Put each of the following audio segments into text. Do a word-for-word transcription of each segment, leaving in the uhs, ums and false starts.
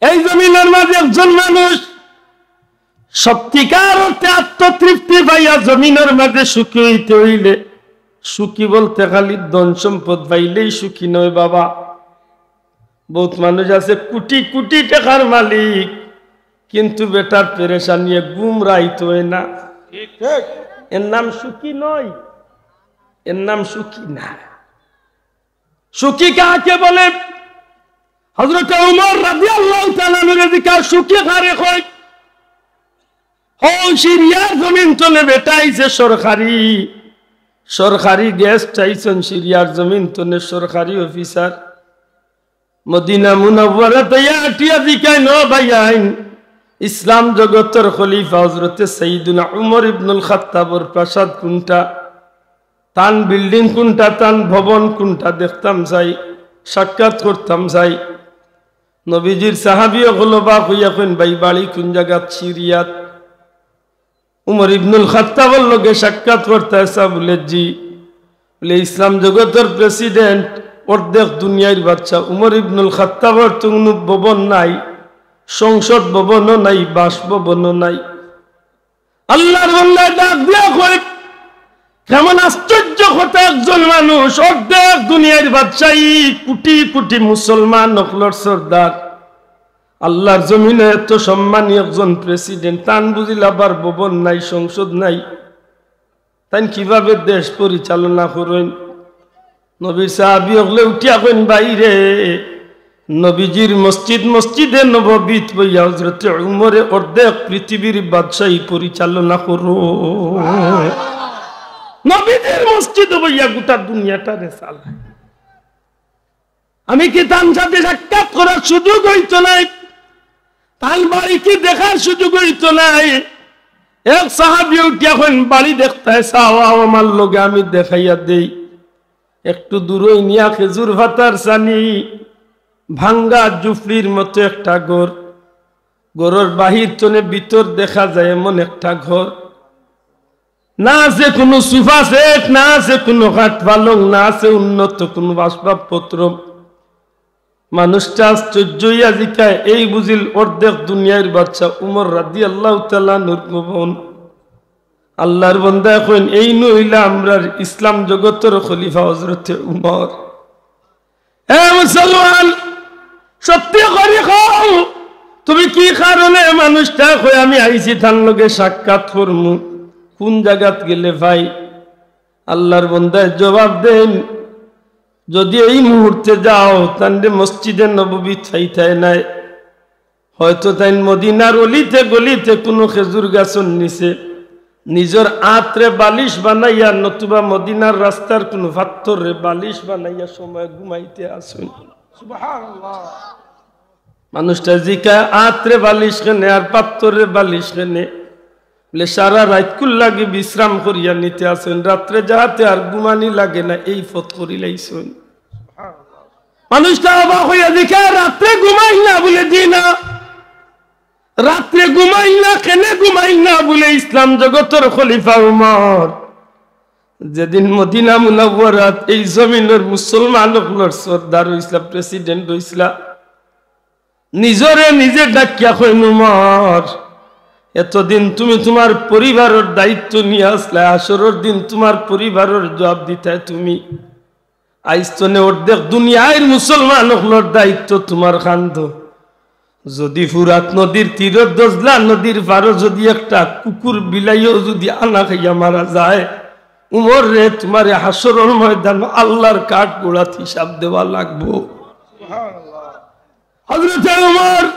এই জমিনর মাঝে একজন মানুষ সত্যিকার অর্থে আত্মতৃপ্তি পাইয়া জমিনর মাঝে সুখী অইতে অইলে, সুখী বলতে খালি ধন সম্পদ পাইলেই সুখী নয় বাবা। বউত মানুষ আছে কুটি কুটি টেকার মালিক, কিন্তু বেটার পেরেশানিয়ে ঘুম রাইত অয় না। এর নাম সুখী নয়, এর নাম সুখী না। সুখী কাকে বলে? হযরতে উমর রাদিয়াল্লাহু তাআলা আনহুরে জিকার, সুখী কারে কয়? হউ সিরিয়ার জমিন তনে বেটা আইছে সরকারি, সরকারি গেস্ট আইছইন সিরিয়ার জমিন তনে, সরকারি অফিসার। মদিনা মুনাওয়ারাত আইয়া আটিয়া জিকাইন, "ও ভাইয়াইন, ইসলাম জগতর খলিফা হযরতে সাইয়্যিদুনা উমর ইবনুল খাত্তাবর প্রাসাদ কুনটা, তান বিল্ডিং কুনটা, তান ভবন কুনটা দেখতাম চাই, সাক্ষাৎ করতাম চাই।" নবীজির সাহাবী অকল অবাক অইয়া কইন, "ভাই, বাড়ি কুন জাগাত?" "সিরিয়াত।" "উমর ইবনুল খাত্তাবর লগে সাক্ষাৎ করতায় চাও?" বুলে, "জি।" বুলে, "ইসলাম জগতর প্রেসিডেন্ট, অর্ধেক দুনিয়ার বাদশা উমর ইবনুল খাত্তাবর তো কুনু ভবন নাই, সংসদ ভবনও নাই, বাসভবনও নাই।" আল্লাহর বান্দায় ডাক দিয়া কয়, "কেমন আশ্চর্য কথা, একজন মানুষ অর্ধেক দুনিয়ার বাদশাই, কুটি কুটি মুসলমান অকলর সর্দার, আল্লাহর জমিনো এত সম্মানী একজন প্রেসিডেন্ট, তান বুঝিল আবার ভবন নাই, সংসদ নাই, তাইন কিভাবে দেশ পরিচালনা করইন?" নবীর সাহাবী অকলে উঠিয়া কইন, "ভাইরে, নবীজির মসজিদ, মসজিদে নববীত বইয়া হযরতে উমরে অর্ধেক পৃথিবীর বাদশাহী পরিচালনা করো।" নবীজির মসজিদো বইয়া গোটা দুনিয়াটারে চালায়। আমি কি তান সাথে সাক্ষাৎ করার সুযোগ অইতো নায়? তান বাড়ি কি দেখার সুযোগ অইতো নায়? এক সাহাবী উঠিয়া কইন, "বাড়ি দেখতায় চাও, আও আমার লগে, আমি দেখাইয়া দেই।" একটু দূরই নিয়া খেজুর পাতার ছানি, ভাঙ্গা ঝুপড়ির মতো একটা ঘর, ঘরর বাহির তনে ভিতর দেখা যায় এমন একটা ঘর। না আছে কুনু সোফা সেট, না আছে কুনু খাট পালং, না আছে উন্নত কুনু আসবাবপত্র। মানুষটা আশ্চর্য অইয়া জিকায়, "এই বুঝিল অর্ধেক দুনিয়ার বাদশা উমর রাদিয়াল্লাহু তাআলা আনহুর ভবন?" আল্লাহর বান্দায় কইন, "এইন অইলা আমরার ইসলাম জগতর খলিফা হযরতে উমর।" এ মুসলমান, সত্যি করি কও, তুমি কি কারণে? মানুষটা কয়, "আমি আইছি তান লগে সাক্ষাৎ করমু।" কুন জাগাত গেলে পাই? আল্লাহর বান্দায় জবাব দেইন, "যদি এই মুহূর্তে যাও, তানরে মসজিদে নববীত পাইতায় নায়। হয়তো তাইন মদিনার অলিতে গলিতে কুনু খেজুর গাছর নিচে নিজর আতরে বালিশ বানাইয়া, নতুবা মদিনার রাস্তার কুনু পাত্থররে বালিশ বানাইয়া সময় ঘুমাইতে আছইন।" সুবহানাল্লাহ। মানুষটা জিকায়, "আতরে বালিশ কেনে আর পাত্থররে বালিশ কেনে?" বুলে, "সারা রাইতকুর লাগি বিশ্রাম করিয়া নিতে আছইন, রাত্রে যাতে আর ঘুমানি লাগে না, এই পথ করিলাইছইন।" মানুষটা অবাক অইয়া জিকায়, "রাত্রে ঘুমাইন না?" বুলে, "জি না।" "রাত্রে ঘুমাইন না, কেনে ঘুমাইন না?" বুলে, "ইসলাম জগতর খলিফা উমর যেদিন মদিনা মুনাওয়ারাত এই জমিনর মুসলমান অকলর সর্দার অইছলা, প্রেসিডেন্ট অইছলা, নিজরে নিজে ডাকিয়া কইন, 'উমর, এতদিন তুমি তুমার পরিবারর দায়িত্ব নিয়া আছলায়, হাশরর দিন তুমার পরিবারর জবাব দিতায় তুমি। আইজ তনে অর্ধেক দুনিয়ার মুসলমান অকলর দায়িত্ব তুমার কান্ধো। যদি ফুরাত নদীর তীরো, দজলা নদীর পারো যদি একটা কুকুর বিলাইও যদি আনা খাইয়া মারা যায়, উমর রে, তুমারে হাশরর ময়দানো আল্লাহর কাঠগড়াত হিসাব দেওয়া লাগবো।'" হযরতে উমর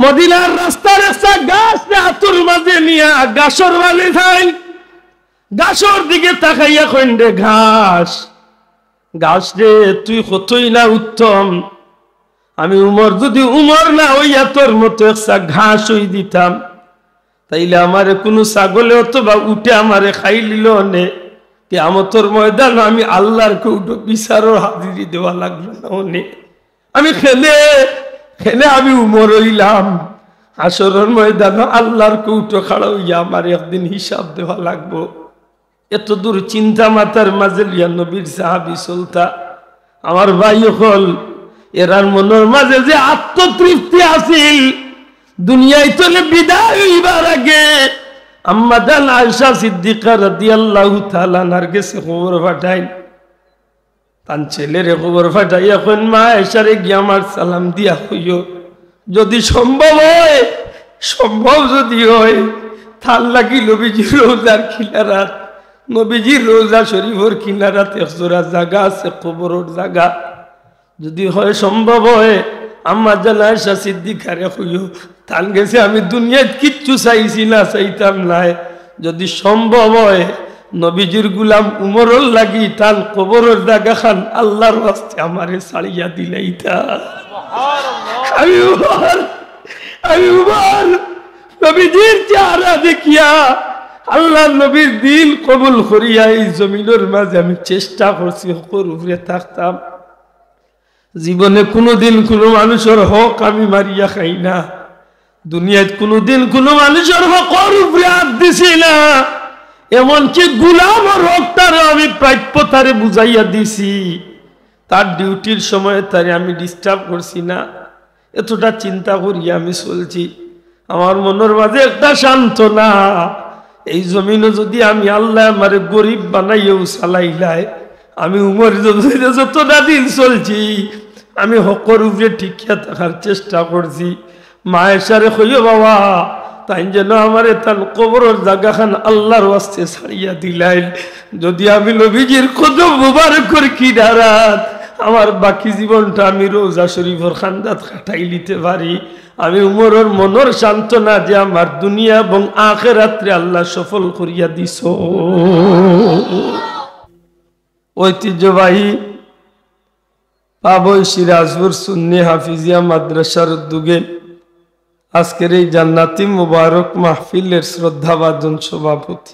মদিনার রাস্তার একটা গাছরে আতর মাঝে নিয়া গাছর বালি থাইন, গাছর দিকে তাকাইয়া কইন, "রে ঘাস, ঘাস রে, তুই কতই না উত্তম। আমি উমর যদি উমর না অইয়া তোর মতো একটা ঘাস অই দিতাম, তাইলে আমারে কুনু ছাগলে অথবা উটে আমারে খাইলিলো অনে, কিয়ামতর ময়দানো আমি আল্লাহর কোর্টো বিচারর হাজিরি দেওয়া লাগলো না অনে। আমি কেনে, কেনে আমি উমর অইলাম, হাশরর ময়দানো আল্লাহর কোর্টো খাড়া অইয়া আমারে একদিন হিসাব দেওয়া লাগবো।" এত দূর চিন্তা মাথার মাঝে লইয়া নবীর সাহাবী চলতা। আমার ভাই অকল, এরার মনর মাঝে যে আত্মতৃপ্তি আছিল, দুনিয়াইতনে বিদায় অইবার আগে আম্মাজান আয়েশা সিদ্দিকা রাদিয়াল্লাহু তাআলা আনহার গেছে খবর পাঠাইন। তান ছেলেরে খবর পাঠাইয়া কইন, "মা আয়েশারে গিয়া আমার সালাম দিয়া কইও, যদি সম্ভব অয়, সম্ভব যদি অয়, তার লাগি নবীজির রওজার কিনারাত, নবীজির রওজা শরীফর কিনারাত এক জোড়া জাগা আছে, কবরর জাগা, যদি হয় সম্ভব অয়, আম্মাজান আয়েশা সিদ্দিকারে কইও, তান গেছে আমি দুনিয়াত কিচ্ছু চাইছি না, চাইতাম নায়। যদি সম্ভব অয়, নবীজির গুলাম উমরর লাগি তান কবরর জাগাখান আল্লাহর ওয়াস্তে আমারে ছাড়িয়া দিলাইতা।" আমি উমর, আমি উমর নবীজির চেহারা দেখিয়া আল্লাহর নবীর দিন কবুল করিয়া এই জমিনর মাঝে আমি চেষ্টা করছি হকর উপরে থাকতাম। জীবনে কুনুদিন কুনু মানুষর হক আমি মারিয়া খাই না, দুনিয়াত কুনুদিন কুনু মানুষর হকর উপরে আত দিছি না, এমনকি গুলামর হক তারে আমি প্রাপ্য তারে বুঝাইয়া দিছি, তার ডিউটির সময় তারে আমি ডিস্টার্ব করছি না। এতটা চিন্তা করিয়া আমি চলছি। আমার মনর মাঝে একটা সান্ত্বনা, এই জমিনো যদি আমি আল্লায় আমারে গরিব বানাইয়াও চালাইলায়, আমি উমর যত-, যতটা দিন চলছি, আমি হকর উপরে টিকিয়া থাকার চেষ্টা করছি। মা আয়েশারে কইও বাবা, তাইন যেন আমারে তান কবরর জাগাখান আল্লাহর ওয়াস্তে ছাড়িয়া দিলাইন। যদি আমি নবীজির কদম মুবারকর কিনারাত আমার বাকি জীবনটা আমি রওজা শরীফর কান্দাত কাটাইলিতে পারি, আমি উমরর মনর সান্ত্বনা যে আমার দুনিয়া এবং আখেরাতরে আল্লায় সফল করিয়া দিছো। ঐতিহ্যবাহী পাবই সিরাজপুর সুন্নি হাফিজিয়া মাদ্রাসার উদ্যোগে আজকের এই জান্নাতি মুবারক মাহফিলের শ্রদ্ধাভাজন সভাপতি,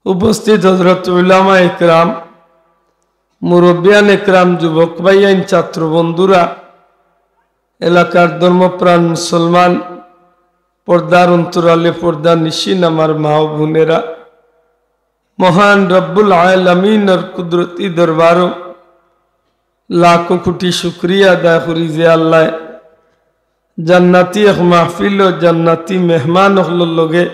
উপস্থিত হযরত উলামা একরাম, মুরব্বিয়ান একরাম, যুবক ভাইয়াইন, ছাত্র বন্ধুরা, এলাকার ধর্মপ্রাণ মুসলমান, পর্দার অন্তরালে পর্দানিশীন আমার মা ও বোনেরা, মহান রব্বুল আলামিনর কুদরতি দরবারো লাখো কোটি শুকরিয়া আদায় করি যে আল্লায় জান্নাতি এক মাহফিল ও জান্নাতি মেহমান অকলর লগে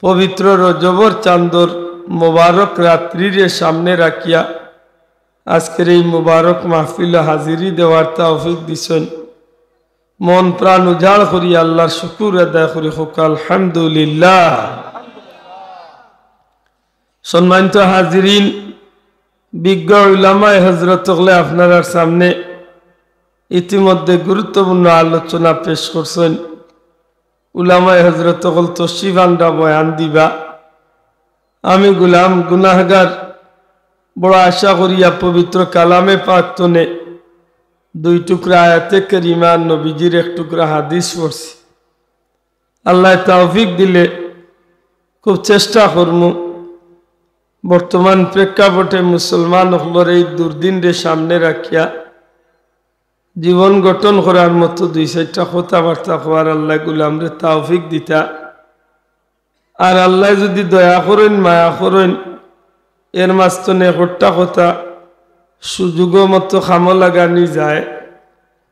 পবিত্র রজবর চান্দর মোবারক রাত্রিরে সামনে রাখিয়া আজকের এই মোবারক মাহফিলো হাজিরি দেওয়ার তৌফিক দিছইন। মন প্রাণ উজাড় করি আল্লাহর শুকুর আদায় করি, কউক্কা আলহামদুলিল্লাহ। সম্মানিত হাজিরিন, বিজ্ঞ উলামায়ে হযরত অকলে আপনারার সামনে ইতিমধ্যে গুরুত্বপূর্ণ আলোচনা পেশ করছইন। উলামায়ে হযরত অকল তশরিফ আনরা বয়ান দিবা। আমি গোলাম গুনাহগার, বড় আশা করিয়া পবিত্র কালামে পাক তনে দুই টুকরা আয়াতে কারিমা, নবীজির এক টুকরা হাদিস পড়ছি। আল্লায় তৌফিক দিলে খুব চেষ্টা করমু বর্তমান প্রেক্ষাপটে মুসলমান অকলর এই দুর্দিনরে সামনে রাখিয়া জীবন গঠন করার মতো দুই চাইরটা কথাবার্তা কওয়ার আল্লায় গোলামরে তৌফিক দিতা। আর আল্লায় যুদি দয়া করইন, মায়া করইন, এর মাঝ তনে একটা কথা সুযোগ মতো কামো লাগানি যায়।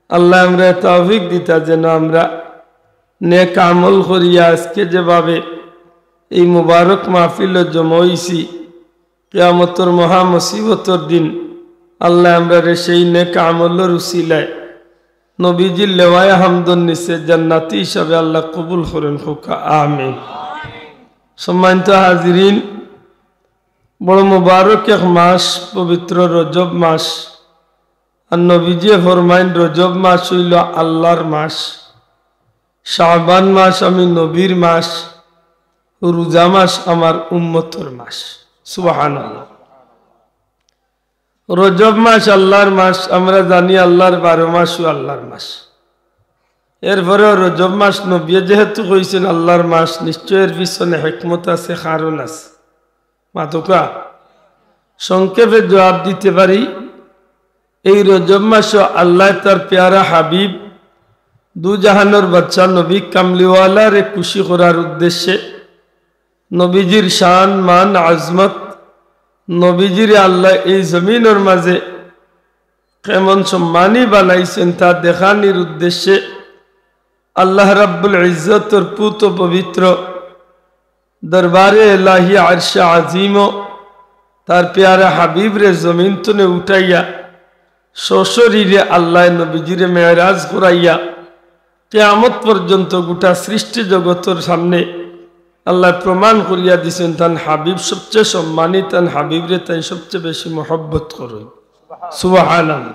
আল্লায় আমরারে তৌফিক দিতা যেন আমরা নেক আমল করিয়া আজকে যেভাবে এই মুবারক মাহফিলো জমা অইছি, কিয়ামতর মহা মুসিবতর দিন আল্লায় আমরারে সেই নেক আমলর উসিলায় নবীজির লেওয়ায়ে হামদর নিচে জান্নাতি হিসাবে আল্লায় কবুল করইন, কউক্কা আমিন। সম্মানিত হাজিরিন, বড় মুবারক এক মাস, পবিত্র রজব মাস। আর নবীজিয়ে ফরমাইন, রজব মাস অইলো আল্লাহর মাস, শাবান মাস আমি নবীর মাস, রোজা মাস আমার উম্মতর মাস। সুবহানাল্লাহ। রজব মাস আল্লাহর মাস, আমরা জানি আল্লাহর বারো মাসও আল্লাহর মাস। এরপরেও রজব মাস নবীয়ে যেহেতু কইছইন আল্লাহর মাস, নিশ্চয় এর পিছনে হিকমত আছে, কারণ আছে। মাতউক্কা। সংক্ষেপে জবাব দিতে পারি, এই রজব মাসো আল্লায় তার পেয়ারা হাবিব, দু জাহানর বাদশা নবী কামলিওয়ালারে খুশি করার উদ্দেশ্যে নবীজির শান, মান, আজমত, নবীজিরে আল্লায় এই জমিনর মাঝে কেমন সম্মানী বানাইছেন তা দেখানির উদ্দেশ্যে আল্লাহ রাব্বুল ইজ্জতর পুত পবিত্র দরবারে এলাহি আরশে আজিম তার পেয়ারা হাবিবরে জমিন তনে উঠাইয়া সশরীরে আল্লাহ নবীজিরে মেরাজ করাইয়া কিয়ামত পর্যন্ত গোটা সৃষ্টি জগতর সামনে আল্লাহ প্রমাণ করিয়া দিছেন তান হাবিব সবচেয়ে সম্মানী, তান হাবিবরে তাই সবচেয়ে বেশি মহব্বত করইন। সুবহানাল্লাহ।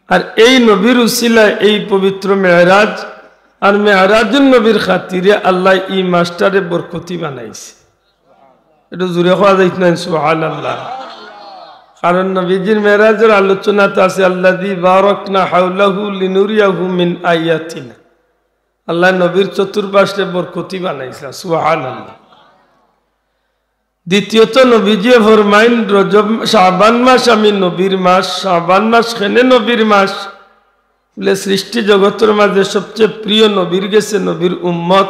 আর এই নবীর উসিলায় এই পবিত্র মেরাজ আর মেরাজুন নবীর খাতিরে আল্লাহ এই মাসটারে বরকতি বানাইছে। একটু জোরে কওয়া যাইত না, সুবহানাল্লাহ। কারণ নবীজির মেরাজের আলোচনাত আছে, "আল্লাযী বারাকনা হাওলাহু লিনুরিয়াহু মিন আয়াতিনা।" আল্লাহ নবীর চতুর্পাশে বরকতি বানাইছে, সুবহানাল্লাহ। দ্বিতীয়ত নবীজিয়ে ফরমাইন, "রজব, শাবান মাস আমি নবীর মাস, শাবান মাস কেনে নবীর মাস?" বলে, সৃষ্টি জগতর মাঝে সবচেয়ে প্রিয় নবীর গেছে নবীর উম্মত।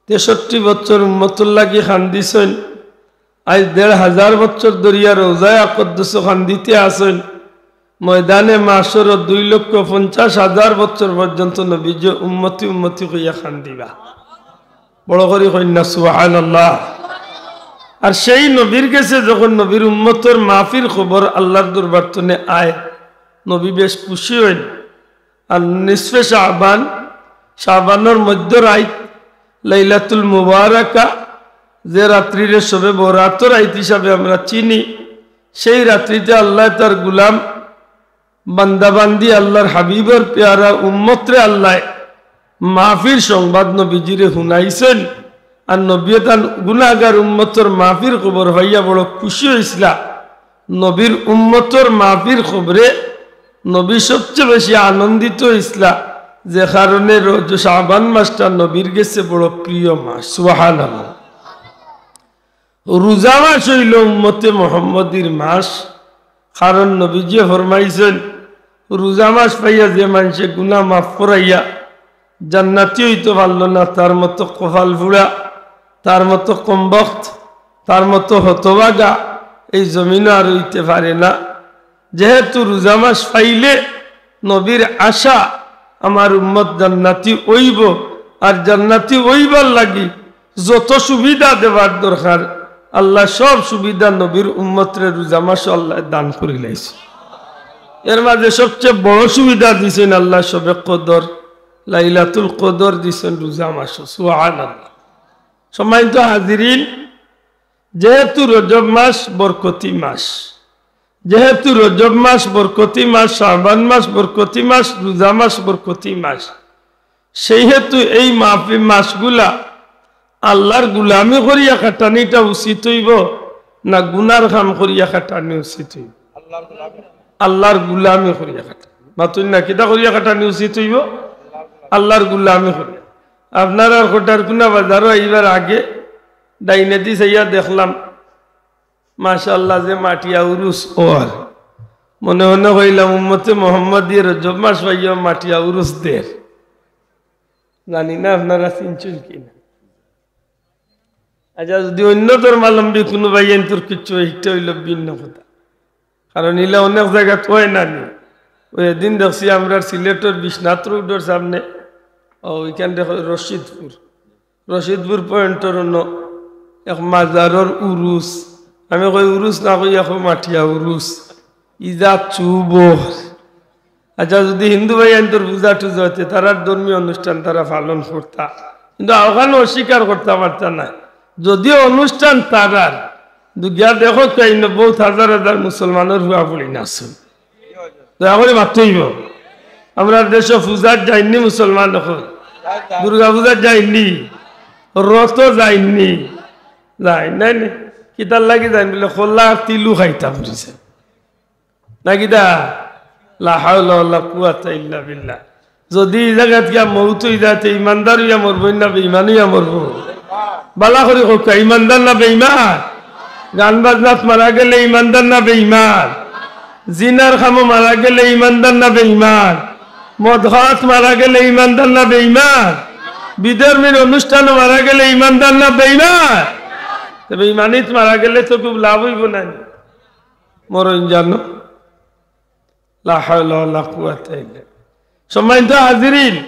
তেষট্টি বছর উম্মতর লাগি কান্দিছইন। আজ দেড় হাজার বছর ধরিয়া রওজায়ে আকদ্দুসো কান্দিতে আছইন। ময়দানে মাশরো দুই লক্ষ পঞ্চাশ হাজার বছর পর্যন্ত নবীজি উম্মতি উম্মতি কইয়া কান্দিবা। বড় করি কইন না, সুবহানাল্লাহ। আর সেই নবীর গেছে যখন নবীর উম্মতর মাফির খবর আল্লাহর দরবার তনে আয়, নবী বেশ খুশি হইন। আর নিসফে শাবান, শাবানর মধ্য রাইত, লাইলাতুল মুবারাকা, যে রাত্রিরে শবে বরাতর রাইত হিসাবে আমরা চিনি, সেই রাত্রিতে আল্লাহ তার গুলাম বান্দাবান্দি আল্লাহর হাবিবর পেয়ারা উম্মতরে আল্লাহ মাফির সংবাদ নবীজিরে হুনাইছেন। আর নবীয়ে তান গুনাহগার উম্মতর মাফির খবর পাইয়া বড় খুশি হইছিলা। নবীর উম্মতর মাফির খবরে নবী সবচেয়ে বেশি আনন্দিত হইছিলা, যে কারণে রজ-, শাবান মাসটা নবীর গেছে বড় প্রিয় মাস। সুবহানাল্লাহ। রোজা মাস হইল উম্মতে মোহাম্মদীর মাস, কারণ নবীজি ফরমাইছেন, রোজা মাস পাইয়া যে মানষে গুনাহ মাফ করাইয়া জান্নাতি হইতে পারল না, তার মতো কপাল ফুড়া, তার মতো কমবখত, তার মতো হতভাগা এই জমিনে আর হইতে পারে না। যেহেতু রোজা মাস পাইলে নবীর আশা আমার উম্মত জান্নাতি অইব, আর জান্নাতি অইবার লাগি যত সুবিধা দেবার দরকার, আল্লাহ সব সুবিধা নবীর উম্মতরে রোজা মাসো আল্লাহ দান করিলাইছে। এর মাঝে সবচেয়ে বড় সুবিধা দিছেন আল্লাহ শবে কদর, লাইলাতুল কদর দিছেন রোজা মাসো। সুবহানাল্লাহ। সম্মানিত হাজিরিন, যেহেতু রজব মাস বরকতি মাস, যেহেতু রজব মাস বরকতি মাস, শাবান মাস বরকতি মাস, রোজা মাস বরকতি মাস, সেই হেতু এই মাফি মাসগুলা আল্লাহর গুলামি করিয়া কাটানিটা উচিত হইব না গুনার কাম করিয়া কাটানি উচিত হইব? আল্লাহর গুলামি করিয়া কাটানি। মাতুন না, কিতা করিয়া কাটানি উচিত হইব? আল্লাহর গুলামি করিয়া। আপনারার কোটারকুনা বাজারো আইবার আগে ডাইনেদি চাইয়া দেখলাম, মাশাআল্লাহ, যে মাটিয়া উরুস ওর। মনে মনে কইলাম, উম্মতে মোহাম্মদীয়ে রজব মাস পাইয়া মাটিয়া উরুস দের। জানি না আপনারা চিনছেন কি না। আচ্ছা, যদি অন্য ধর্মাবলম্বী কোনো ভাইয়াইন্তর কিচ্ছু, এইটা হইল ভিন্ন কথা। কারণ ইলা অনেক জায়গাত হয় না নি। ওই এদিন দেখছি আমরা সিলেটর বিশ্বনাথ রোডর সামনে, ও, ওইখান দেখো রশিদপুর, রশিদপুর পয়েন্টর অন্য এক মাজারর উরুস। আমি কই উরুস না কই, এখন মাটিয়া উরুস। ইজা চুবর। আচ্ছা, যদি হিন্দু ভাইয়াইন্তর পূজা টুজা হইতে, তারার ধর্মীয় অনুষ্ঠান তারা পালন করতা, কিন্তু ওখানে অস্বীকার করতে পারতা না। যদিও অনুষ্ঠান তারার, কিন্তু গিয়া দেখো তো, এই বহুত হাজার হাজার মুসলমানের হুয়া পড়ি না আছে। দয়া করে মাততে হইব। আমরা দেশো পূজাত যাইননি মুসলমান, এখন দুর্গা পূজাত যাইননি, রথো যাইননি, যাই নাই নি। কিতার লাগি যাইন বলে, কলা আর তিলু খাইতাম বুঝছে। নাকি দা? লা হাওলা ওয়ালা কুওয়াতা ইল্লা বিল্লাহ। যদি এই জায়গাত গিয়া মউত হই যায়, তে ইমানদার হইয়া মরবো না বেইমান হইয়া মরবো? বালা করি কউক্কা, ইমানদার না বেইমান? গান বাজনাত মারা গেলে ইমানদার না বেইমান? জিনার কামো মারা গেলে ইমানদার না বেইমান? মদ খাওয়াত মারা গেলে ইমানদার না বেইমান? বিধর্মীর অনুষ্ঠানো মারা গেলে ইমানদার না বেইমান? তো বেইমানিত মারা গেলে তো খুব লাভ হইব না। মরণ জানো। লা হাওলা ওয়ালা কুওয়াতা ইল্লা। সম্মানিত হাজিরিন,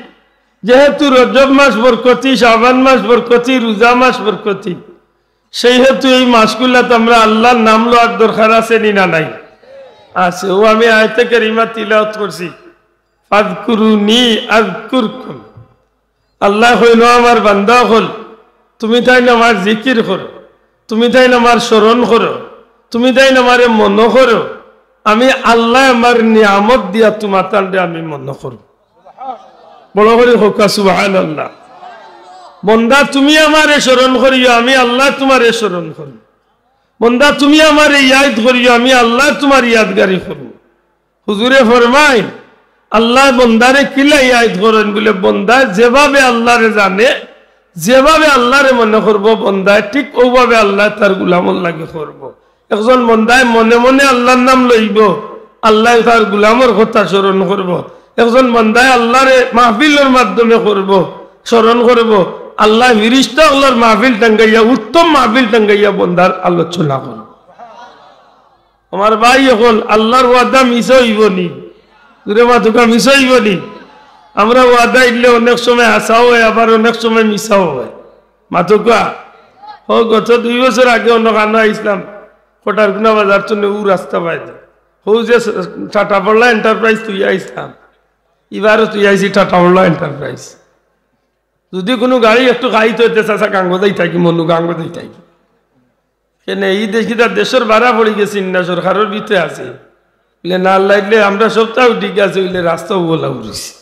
যেহেতু রজব মাস বরকতি, শাবান মাস বরকতি, রোজা মাস বরকতি, সেই হেতু এই মাসগুলাত আমরা আল্লাহর নাম লওয়ার দরকার আছে নি না নাই? আছে। ও আমি আয়াতে কারিমা তিলাওয়াত করছি, "ফাযকুরুনি আযকুরকুম।" আল্লায় কইন, "ও আমার বান্দা অকল, তুমি তাইন আমার জিকির করো, তুমি তাইন আমার স্মরণ করো, তুমি তাইন আমারে মনো করো, আমি আল্লায় আমার নিয়ামত দিয়া তুমাতানরে আমি মনো করমু।" বড় করি কউক্কা সুবহানাল্লাহ। বন্দা, তুমি আমারে স্মরণ করিও, আমি আল্লায় তুমারে স্মরণ করমু। বন্দা, তুমি আমারে ইয়াদ করিও, আমি আল্লায় তুমার ইয়াদগারি করমু। হুজুরে ফরমাইন, আল্লায় বন্দারে কিলা ইয়াদ করইন বুলে, বন্দায় যেভাবে আল্লাহরে জানে, যেভাবে আল্লাহরে মনো করবো, বন্দায় ঠিক অউভাবে আল্লায় তার গুলামর লাগি করবো। একজন বন্দায় মনে মনে আল্লাহর নাম লইবো, আল্লায় তার গুলামর কথা স্মরণ করবো। একজন বন্দায় আল্লাহরে মাহফিলর মাধ্যমে করবো, স্মরণ করবো, আল্লায় ফিরিস্তা অকলর মাহফিল টাঙ্গাইয়া, উত্তম মাহফিল টাঙ্গাইয়া বন্দার আলোচনা করবো। আমার ভাই অকল, আল্লাহর ওয়াদা মিছা অইবো নি? জুরে মাতউক্কা, মিছা অইবো নি? আমরা ওয়াদা ইলে অনেক সময় হাছাও অয়, আবার অনেক সময় মিছাও অয়। মাতউক্কা। ও, গত দুই বছর আগে অন্য কানো আইছলাম, কটারকুনা বাজার তনে ও রাস্তা বাইদি। ও যে টাটা পড়লা এন্টারপ্রাইজ থুইয়া আইছলাম, ইবারও থুইয়া আইছি টাটা পড়লা এন্টারপ্রাইজ। যদি কুনু গাড়ি একটু খাইতো, তে চাচা গাঙ্গো যাইতায় কি, মনু গাঙ্গো যাইতায় কি? কেনে ই দেশ কিতা দেশর বারা পড়ি গেছে না সরকারর ভিতরে আছে? বুলে, "না, আল্লাহ, ইলে আমরা সবতাউ ঠিক আছে, ইলে রাস্তা ওলা উড়িছে।"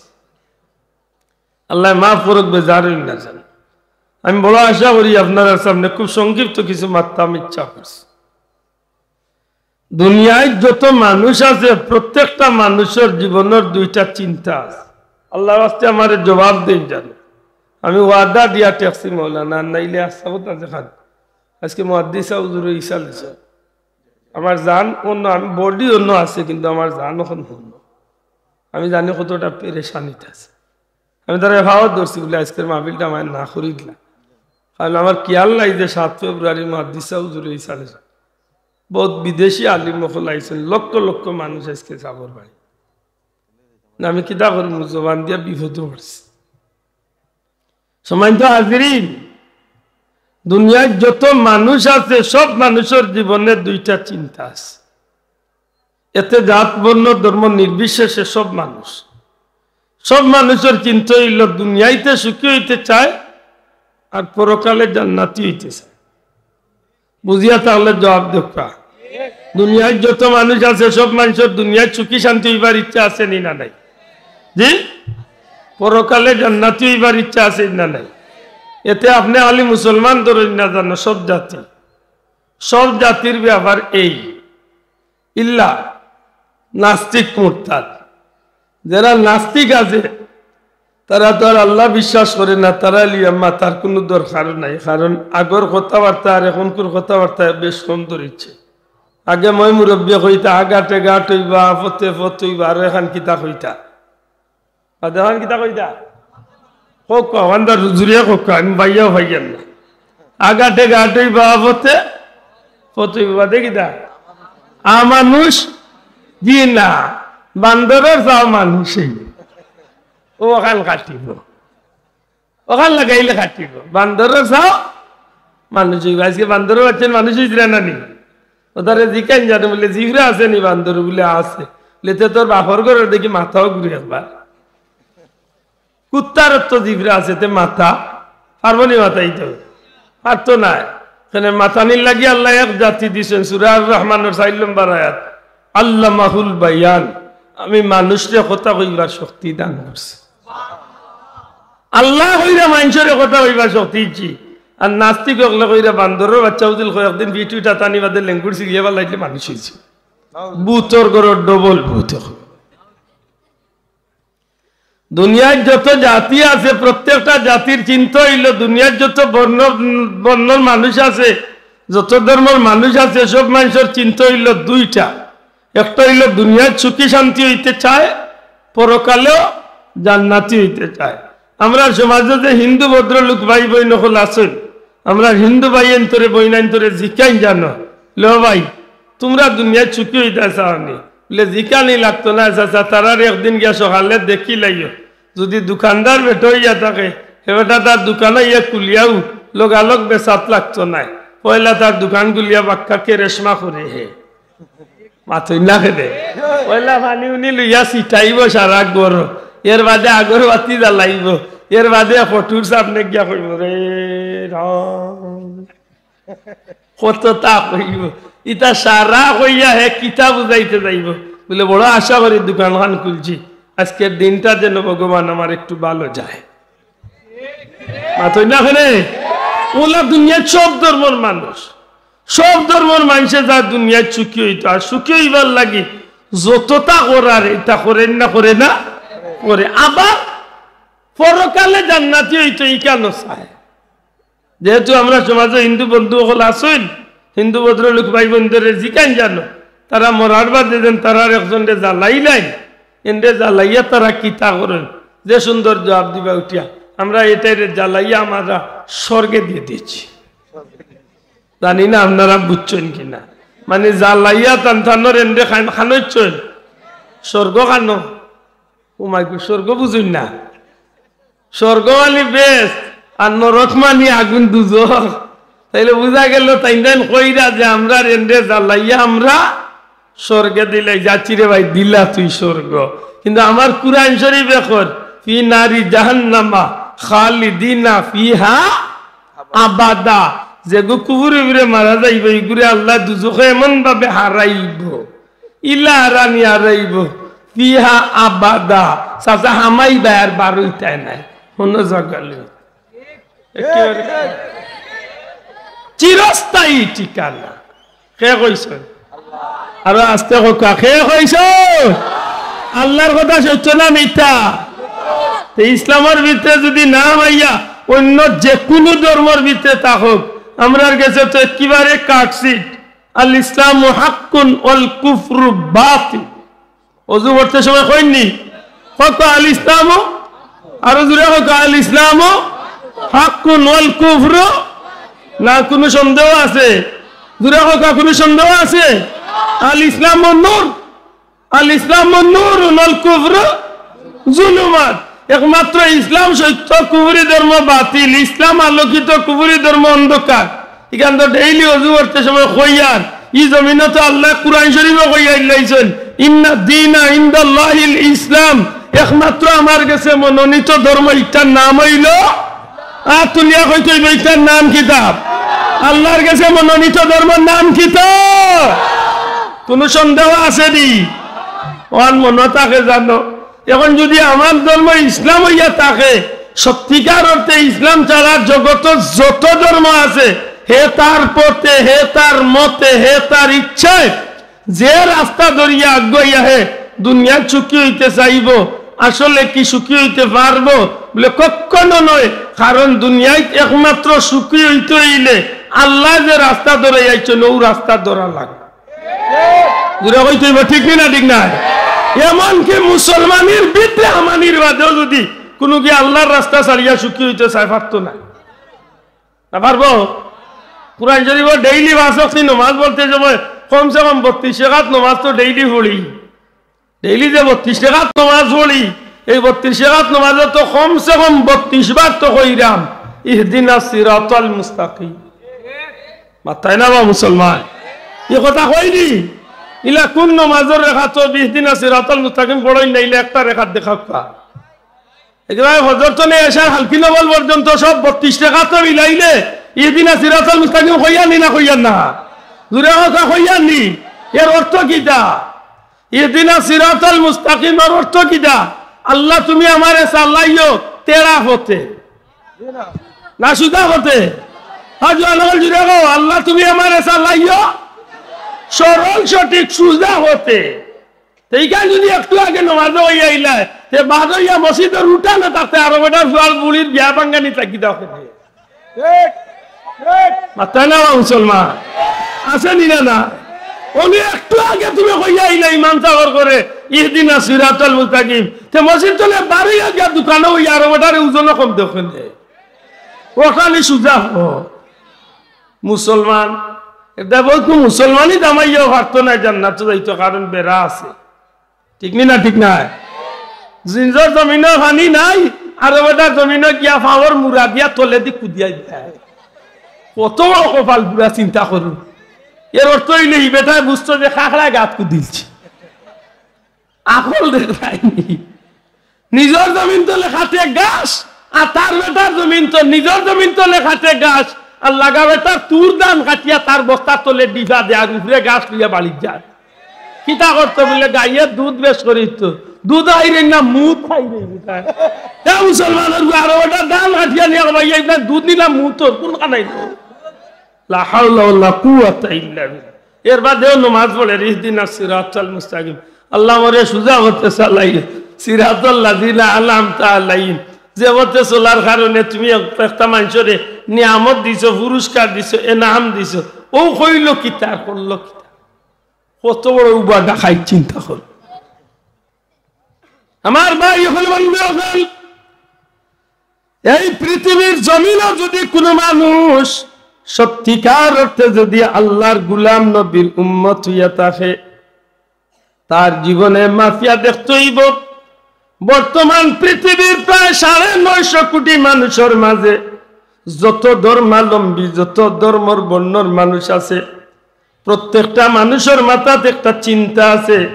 আল্লায় মাফ করউক, বেজার অইন না যেন। আমি বড় আশা করি আপনারার সামনে খুব সংক্ষিপ্ত কিছু মাততাম ইচ্ছা করছি। দুনিয়াত যত মানুষ আছে, প্রত্যেকটা মানুষর জীবনর দুইটা চিন্তা আছে। আল্লাহর ওয়াস্তে আমারে জবাব দেইন জানো। আমি ওয়াদা দিয়া ঠেকছি মৌলানা, আর নাইলে আস্তা কথা যেখান। আজকে মুহাদ্দিস সাহেব হুজুরে ইশা লেছে। আমার জান অন্য, আমি বডি অন্য আছে, কিন্তু আমার জান অখন অন্য। আমি জানি কতটা পেরেশানিত আছে। আমি তারে ফাওত ধরছি বুলে, "আজকের মাহফিলটা আমায় না করি দিলা।" কারণ আমার খেয়াল নাই যে সাত ফেব্রুয়ারি মুহাদ্দিস সাহেব হুজুরে ইশা লেছে। বহুত বিদেশি আলিম অকল আইছইন, লক্ষ লক্ষ মানুষ আজকে সাবর বাড়ি। না, আমি কিতা করমু, জবান দিয়া বিপদে পড়ছি। সম্মানিত হাজিরিন, দুনিয়াত যত মানুষ আছে, সব মানুষর জীবনে দুইটা চিন্তা আছে। এতে জাত, বর্ণ, ধর্ম নির্বিশেষে সব মানুষ, সব মানুষর চিন্তা অইলো দুনিয়াইতে সুখী অইতে চায় আর পরকালে জান্নাতি অইতে চায়। বুঝিয়া থাকলে জবাব দেউক্কা। দুনিয়াত যত মানুষ আছে, সব মানুষর দুনিয়াত সুখী শান্তি অইবার ইচ্ছা আছে নি না নাই? জি? পরকালে জান্নাতি অইবার ইচ্ছা আছে নি না নাই? এতে আপনে খালি মুসলমান ধরইন না জানো, সব জাতি, সব জাতির ব্যাপার এই। ইল্লা নাস্তিক মুরতাদ। যারা নাস্তিক আছে, তারা তো আর আল্লাহ বিশ্বাস করে না, তারা লিয়া মাতার কুনু দরকার নাই। কারণ আগর কথাবার্তা আর এখনকুর কথাবার্তা বেশ কম ধরিচ্ছে। আগে ময় মুরব্বী কইতা, "আগাটে ঘাট অইবা, পথে পথ অইবা", আর এখান কিতা কইতা? আর এখান কিতা কইতা? কউক্কা, ওয়ান্দা রুজুরিয়া কউক্কা, আমি বাইয়াও পাইয়ার না। "আগাটে ঘাট অইবা, পথে পথ অইবা", দেখি দা। আ মানুষ, জি না, বান্দরর চাও মানুষ অইবো। ও ওখান কাটিব। ওখান লাগাইলে কাটিব। বান্দরর চাও মানুষ অইবো। আজকে বান্দরর বাচ্চার মানুষ অইছে না নি? ও তারে জিকাইন জানো বুলে, "জিফরা আছে নি বান্দর?" বুলে, "আছে।" বুলে, "তে তোর বাপর ঘরর দেখি মাথাও ঘুরে একবার।" কুত্তার তো জিফরা আছে, তে মাথা পারবো নি মাথাইতো? পারতো নায়। এখানে মাথানির লাগি আল্লায় এক জাতি দিছইন, সূরা আর রহমানর চাইর নম্বর আয়াত, "আল্লামাহুল বায়ান", আমি মানুষরে কথা কইবার শক্তি দান করছি। আল্লায় কইরা মানষরে কথা কইবার শক্তি দিছি। আর নাস্তিক অকলে কইরা বান্দরর বাচ্চা উজিল কয়েকদিন পিঠ উঠা টানি বাদে লেঙ্গুর ছিড়িয়ে ফালাইলে মানুষ অইছে। ভূতর ঘরর ডবল ভূত অকল। দুনিয়ার যত জাতি আছে, প্রত্যেকটা জাতির চিন্তা অইলো, দুনিয়ার যত বর্ণ, বর্ণর মানুষ আছে, যত ধর্মর মানুষ আছে, সব মানষর চিন্তা অইলো দুইটা। একটা অইলো দুনিয়ার সুখী শান্তি অইতে চায়, পরকালেও জান্নাতি অইতে চায়। আমরার সমাজো যে হিন্দু ভদ্রলোক ভাই বইন অকল আছইন, আমরার হিন্দু ভাইয়াইন্তরে বইনাইন্তরে জিকাইন জানো, "লো ভাই, তুমরা দুনিয়াত সুখী অইতা চাও নি? বুলে, "জিকানি লাগতো না চাচা, তারার একদিন গিয়া সকালে দেখিলাইও, যুদি দোকানদার বেটা অইয়া থাকে, হে বেটা তার দোকানো ইয়া খুলিয়াও লগালগ বেচাত লাগতো নায়, পয়লা তার দোকান খুলিয়া বাক্কা কেরেশমা করে হে।" মাতইন না কেনে? পয়লা পানি উনি লইয়া ছিটাইবো সারা ঘর, এর বাদে আগরবাতি জ্বালাইবো, এর বাদে ফটুর সামনে গিয়া কইবো, "রে রাম।" কততা কইবো, ইতা সারা কইয়া হে কিতা বুঝাইতে যাইবো? বুলে, "বড় আশা করি দোকানখান খুলছি, আজকের দিনটা যেন ভগবান আমার একটু ভালো যায়।" মাতইন না কেনে? অলা দুনিয়ার সব ধর্মর মানুষ, সব ধর্মর মানষে যার দুনিয়ার সুখী অইতো, আর সুখী অইবার লাগি যততা করার, ইতা করে না, করে না, করে। আবার পরকালে জান্নাতি অইতো, ইখানও চায়। যেহেতু আমরার সমাজো হিন্দু বন্ধু অকল আছইন, হিন্দু ভদ্রলোক ভাই বন্ধুরে জিকাইন জানো, তারা মরার বাদে যেন তারার একজনরে জ্বালাইলাইন, এনরে জ্বালাইয়া তারা কিতা করইন, যে সুন্দর জবাব দিবা উঠিয়া, "আমরা এটারে জ্বালাইয়া আমরা স্বর্গে দিয়া দিছি।" জানি না আপনারা বুঝছইন কি না, মানে জ্বালাইয়া তান তানর এনরে খান-, খানইছইন, স্বর্গ খানো। ও মাই গো, স্বর্গ বুঝইন না? স্বর্গ মানি বেহেস্ত, আর নরক মানি আগুন দুজখ। তাইলে বুঝা গেল, তাইন তাইন কইরা যে আমরা এনরে জ্বালাইয়া আমরা স্বর্গে দিলাই, যাচ্ছি রে ভাই, দিলা তুই স্বর্গ। কিন্তু আমার কুরআন শরীফে কর, "ফি নারি জাহান্নামা খালিদিনা ফিহা আবাদা।" যেগু কুফুরি উপরে মারা যাইবো, ইগুরে আল্লাহ দুজখে এমন ভাবে হারাইবো, ইলা হারানি হারাইবো, ফিহা আবাদা, চাচা হামাইবায় আর বারইতায় নায়, কোনো জাগা লই। একেবারে চিরস্থায়ী ঠিকানা। কে কইছে? আরো আস্তে কউক্কা, কে কইছে? আল্লাহর কথা সত্য না মিথ্যা? তে ইসলামর ভিতরে যুদি না হামাইয়া অন্য যে কুনু ধর্মর ভিতরে থাকউক, আমরার গেছে তো একেবারে কাটসিট, "আল ইসলামু হাক্কুন ওয়াল কুফরু বাতিল।" অজু করতে সময় কইননি? কউক্কা, "আল ইসলামু", আরো জোরে কউক্কা, "আল ইসলামু হাক্কুন ওয়াল কুফরু", না কুনু সন্দেহ আছে? জোরে কউক্কা, কুনু সন্দেহ আছে? "আল ইসলামু নূর, আল ইসলামু নূরুন ওয়াল কুফরু জুলুমাত।" একমাত্র ইসলাম সত্য, কুফুরি ধর্ম বাতিল। ইসলাম আলোকিত, কুফুরি ধর্ম অন্ধকার। ইখান তো ডেইলি অজু করতে সময় কইয়ার। ই জমিনো তো আল্লায় কুরআন শরীফো কইয়া দিলাইছইন, "ইন্না দীনা ইনদাল্লাহিল ইসলাম।" একমাত্র আমার গেছে মনোনীত ধর্ম, ইটার নাম অইলো, আত তুলিয়া কইতে অইবো, ইটার নাম কিতা? আল্লাহর গেছে মনোনীত ধর্মর নাম কিতা? কুনু সন্দেহ আছে নি? অখান মনো থাকে জানো। এখন যুদি আমার ধর্ম ইসলাম অইয়া থাকে, সত্যিকার অর্থে ইসলাম ছাড়া জগতো যত ধর্ম আছে, হে তার পথে, হে তার মতে, হে তার ইচ্ছায় যে রাস্তা ধরিয়া আগুয়াইয়া হে দুনিয়াত সুখী অইতে চাইবো, আসলে কি সুখী অইতে পারবো? বুলে, কখনো নয়। কারণ দুনিয়াত একমাত্র সুখী অইতে অইলে আল্লায় যে রাস্তা ধরাইয়া আইছইন, অউ রাস্তা ধরা লাগবো। জোরে কইতে অইবো, ঠিক নি না, ঠিক নায়? এমনকি মুসলমানির ভিতরে হামানির বাদেও যুদি কুনুগি আল্লাহর রাস্তা ছাড়িয়া সুখী অইতে চায়, পারতো নায়। না পারবো? কুরআন শরীফো ডেইলি পাঁচ ওয়াক্ত নমাজ পড়তে সময় কমসে কম বত্রিশ রাকাত নমাজ তো ডেইলি পড়ি। ডেইলি যে বত্রিশ রাকাত নমাজ পড়ি, এই বত্রিশ রাকাত নমাজো তো কমসে কম বত্রিশ বার তো কইরাম, "ইহদিনাস সিরাতাল মুস্তাকিম।" মাতইন না বা মুসলমান? ই কথা কইনি? ইলা কুন নমাজর রাকাতো "ইহদিনাস সিরাতাল মুস্তাকিম" পড়ইন না, ইলা একটা রাকাত দেখাউক্কা। একেবারে ফজর তনে এশার হালকি নফল পর্যন্ত সব বত্রিশ রাকাত মিলাইলে ইহদিনাস সিরাতাল মুস্তাকিম কইয়ার নি না কইয়ার না? জোরে কউক্কা, কইয়ার নি? এর অর্থ কিতা? ইহদিনাস সিরাতাল মুস্তাকিমর অর্থ কিতা? আল্লাহ, তুমি আমারে চালাইও তেড়া পথে, না সুজা পথে? হ্যাঁ, জোরে কও, "আল্লাহ, তুমি আমারে চালাইও সরল, সঠিক, সুজা পথে।" তে ইখান যুদি একটু আগে নমাজো অইয়া আইলায়, তে বাদ অইয়া মসজিদর উঠানো থাকতে আরো বেটার ফুয়ার বুড়ির বিয়া ভাঙ্গানি থাকি দাও। ঠিক, ঠিক। মাতইন না বা মুসলমান? আছে নি না, না? অনে একটু আগে তুমি কইয়া আইলা ইমাম সাবর ঘরো, "ইহদিনাস সিরাতাল মুস্তাকিম।" তে মসজিদ তনে বারইয়া গিয়া দোকানো অইয়া আরো বেটারে ওজনো কম দেখইন দে। অখানি সুজা হ। মুসলমান, এটা বলতো মুসলমানই দামাইয়াও পারতো নায় জান্নাতো যাইতো, কারণ বেড়া আছে। ঠিক নি না? ঠিক নায়? নিজর জমিনো পানি নাই, আরো বেটার জমিনো গিয়া পাওর মুড়া দিয়া তলেদি কুদিয়া দিতা। কত বড় কপাল পুড়া, চিন্তা করো। এর অর্থ অইলে ই বেটায় বুঝতো যে খাখড়ায় গাত কুদিলছে। আকল দেখায়নি। নিজর জমিন তলে কাটে ঘাস, আর তার বেটার জমিন তো, নিজর জমিন তলে কাটে ঘাস, আর লাগা বেটার তুর ধান কাটিয়া তার বস্তার তলে ডিফা দেয়, আর উপরে ঘাস লইয়া বাড়িত যায়। কিতা করতো বুলে, গাইয়ে দুধ বেশ করি তো, দুধ আইরে না, মুত খাইরে। এ মুসলমানর গু, আরো বেটার ধান কাটিয়া নিয়া, ভাই, এই না দুধ নিলাম, মুত তোর কোন খানাই তো? লা হাওলা ওয়ালা কুওয়াতা ইল্লা বিল্লাহ। এর বাদেও নমাজ পড়ের, ইহদিনাস সিরাতাল মুস্তাকিম। আল্লাহ, আমারে সুজা পথে চালাইন, সিরাতাল লাযিনা আনআমতা আলাইহিম। যে পথে চলার কারণে তুমি এক-, একটা মানষরে নিয়ামত দিছো, পুরস্কার দিছো, এনাম দিছো। ও কইল কিতা, করল কিতা? কত বড় উবা ডাকাইত, চিন্তা কর। আমার ভাই অকল, বন্ধু অকল, এই পৃথিবীর জমিনো যদি কোনো মানুষ সত্যিকার অর্থে যদি আল্লাহর গুলাম নবীর উম্মত হইয়া থাকে, তার জীবনে মাপিয়া দেখতে হইব, বর্তমান পৃথিবীর প্রায় সাড়ে নয়শো কোটি মানুষের মাঝে যত ধর্মাবলম্বী, যত ধর্মর বর্ণর মানুষ আছে, প্রত্যেকটা মানুষের মাথাত একটা চিন্তা আছে।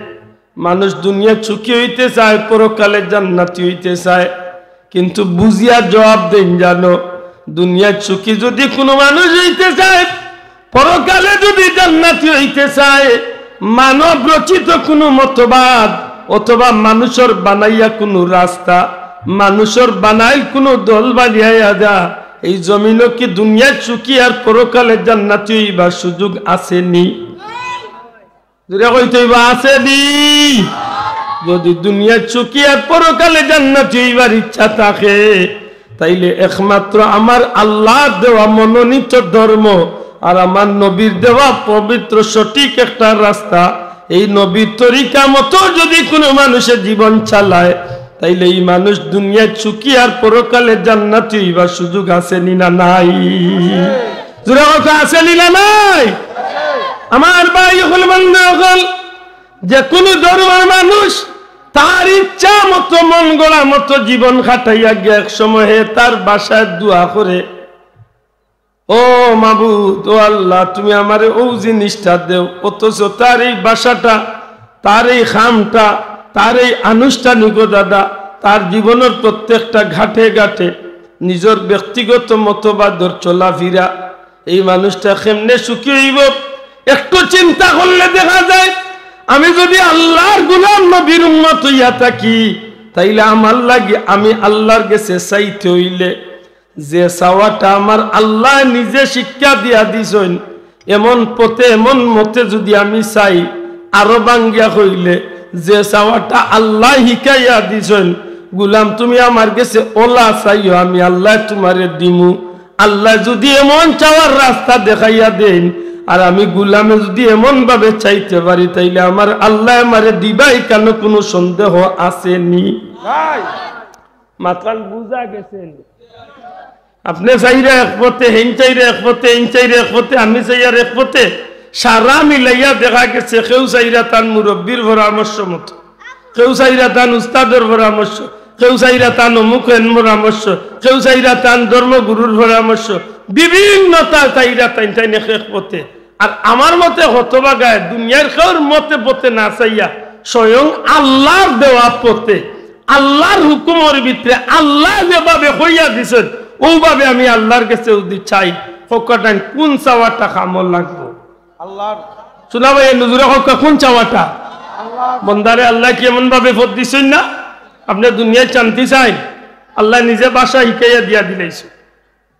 মানুষ দুনিয়াত সুখী হইতে চায়, পরকালে জান্নাতি হইতে চায়, কিন্তু বুঝিয়া জবাব দেন জানো, দুনিয়াত সুখী যদি কোনো মানুষ হইতে চায়, পরকালে যদি জান্নাতি হইতে চায়, মানব রচিত কোনো মতবাদ অথবা মানুষের বানাইয়া কোনো রাস্তা, মানুষের বানাইল কোনো দল বানিয়া যা, এই জমিনো কি দুনিয়াত সুখী আর পরকালে জান্নাতি হইবার সুযোগ আছে নি? জোরে কইতে হইব, আছে নি? যদি দুনিয়াত সুখী আর পরকালে জান্নাতি হইবার ইচ্ছা থাকে, তাইলে একমাত্র আমার আল্লাহর দেওয়া মনোনীত ধর্ম আর আমার নবীর দেওয়া পবিত্র সঠিক একটা রাস্তা, এই নবীর তরিকা মতো যদি কোনো মানুষের জীবন চালায়, তাইলে এই মানুষ দুনিয়াত সুখী আর পরকালে জান্নাতি হইবার সুযোগ আছে নি না নাই? জোরে কথা আছে নি না নাই? আমার ভাই অকল, বন্ধু অকল, যে কোনো ধর্মের মানুষ তার ইচ্ছা মতো, মন গড়া মতো জীবন কাটাইয়া গিয়া এক সময় হে তার বাসায় দোয়া করে, "ও মাবুদ, ও আল্লাহ, তুমি আমারে ও জিনিসটা দেও।" অথচ তার এই বাসাটা, তার এই খামটা, তার এই আনুষ্ঠানিকতাটা, তার জীবনের প্রত্যেকটা ঘাটে ঘাটে নিজের ব্যক্তিগত মতবাদর চলাফিরা, এই মানুষটা কেমনে সুখী হইব? একটু চিন্তা করলে দেখা যায়, আমি যদি আল্লাহর গুলাম নবীর উম্মত হইয়া থাকি, তাইলে আমার লাগি আমি আল্লাহর গেছে চাইতে হইলে যে চাওয়াটা আমার আল্লাহ নিজে শিক্ষা দিয়া দিছইন, এমন পথে এমন মতে যদি আমি চাই, আরো বাঙ্গিয়া কইলে যে চাওয়াটা আল্লাহ শিখাইয়া দিছইন, "গুলাম, তুমি আমার গেছে ওলা চাইও, আমি আল্লাহ তোমারে দিমু।" আল্লাহ যদি এমন চাওয়ার রাস্তা দেখাইয়া দেন, আর আমি গুলামে যদি এমন ভাবে চাইতে পারি, তাইলে আমার আল্লাহ আমারে দিবাই কেন, কোনো সন্দেহ আছে নি? নাই। মাতখান বুঝা গেছে নি? আপনে চাইরা এক পথে, হেন চাইরা এক পথে, হেন চাইরা এক পথে, আমি চাইয়ার এক পথে, সারা মিলাইয়া দেখা গেছে কেউ চাইরা তান মুরব্বির পরামর্শ মতো, কেউ চাইরা তান উস্তাদর পরামর্শ, কেউ চাইরা তান অমুক এন পরামর্শ, কেউ চাইরা তান ধর্মগুরুর পরামর্শ, বিভিন্নতা চাইরা তাইন তাইন এক এক পথে। আর আমার মতে হতভাগায় দুনিয়ার কেউর মতে পথে না চাইয়া স্বয়ং আল্লাহর দেওয়া পথে, আল্লাহর হুকুমর ভিতরে আল্লাহ যেভাবে কইয়া দিছইন, ওভাবে আমি আল্লাহর গেছে যদি চাই, হকটাইন কোন চাওয়াটা কামো লাগবো? আল্লাহর। শোনা ভাই, নজরে হক কোন চাওয়াটা? আল্লাহ। বন্দারে আল্লাহ কি এমন ভাবে পথ দিছইন না? আপনে দুনিয়ার শান্তি চাইন, আল্লাহ নিজে ভাষা শিখাইয়া দিয়া দিলাইছে।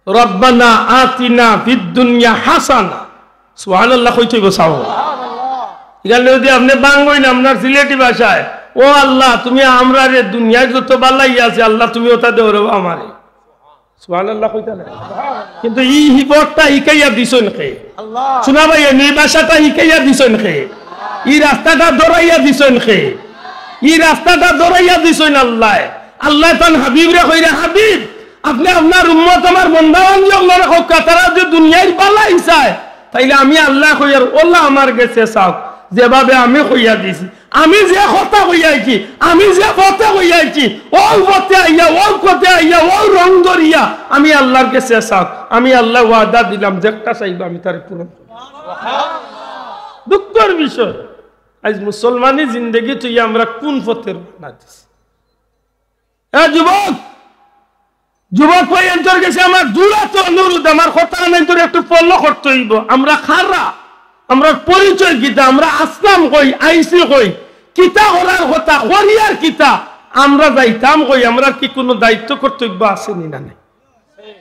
"রব্বানা আতিনা ফিদ দুনিয়া হাসানা।" সুবহানাল্লাহ কইতে হইব, চাও। ইখান যদি আপনে বাঙ্গইন আপনার সিলেটি ভাষায়, "ও আল্লাহ, তুমি আমরারে দুনিয়ার যত বালাই আছে, আল্লাহ তুমি ওটা দেও রে আমারে।" সুবহানাল্লাহ কইতা না? কিন্তু ই হিবরটা হিকাইয়া দিছইন কে? আল্লাহ। শোনা ভাই, ই ভাষাটা হিকাইয়া দিছইন কে? ই রাস্তাটা ধরাইয়া দিছইন কে? ই রাস্তাটা ধরাইয়া দিছইন আল্লাহ। আল্লাহ তান হাবিবরে কইরা, "হাবিব, আপনে আপনার উম্মত আমার বন্দাবান্দি অকলরে কউক্কা, তারা যে দুনিয়ার বালাই চায়, তাইলে আমি আল্লাহ কইয়ার ওলা আমার গেছে চাও, যেভাবে আমি কইয়া দিছি।" আমি যে কথা কইয়া আইছি, আমি যে পথে কইয়া আইছি, অউ পথে আইয়া, অউ পথে আইয়া, অউ রং ধরিয়া আমি আল্লার গেছে চাও। আমি আল্লায় ওয়াদা দিলাম, যেটা চাইবা আমি তারে পূরণ করমু। দুঃখর বিষয়, আইজ মুসলমানি জিন্দেগি থুইয়া আমরা কুন পথে রওয়ানা দিছি? এ যুবক, যুবক ভাইয়াইন্তর গেছে আমার জোর আতো অনুরোধ, আমার কথা আনাইন্তর একটু follow করতে অইবো। আমরা কারা, আমরার পরিচয় কিতা, আমরা আছলাম কই, আইছি কই, কিতা করার কথা, করিয়ার কিতা, আমরা যাইতাম কই, আমরার কি কুনু দায়িত্ব কর্তব্য আছে নি না নাই?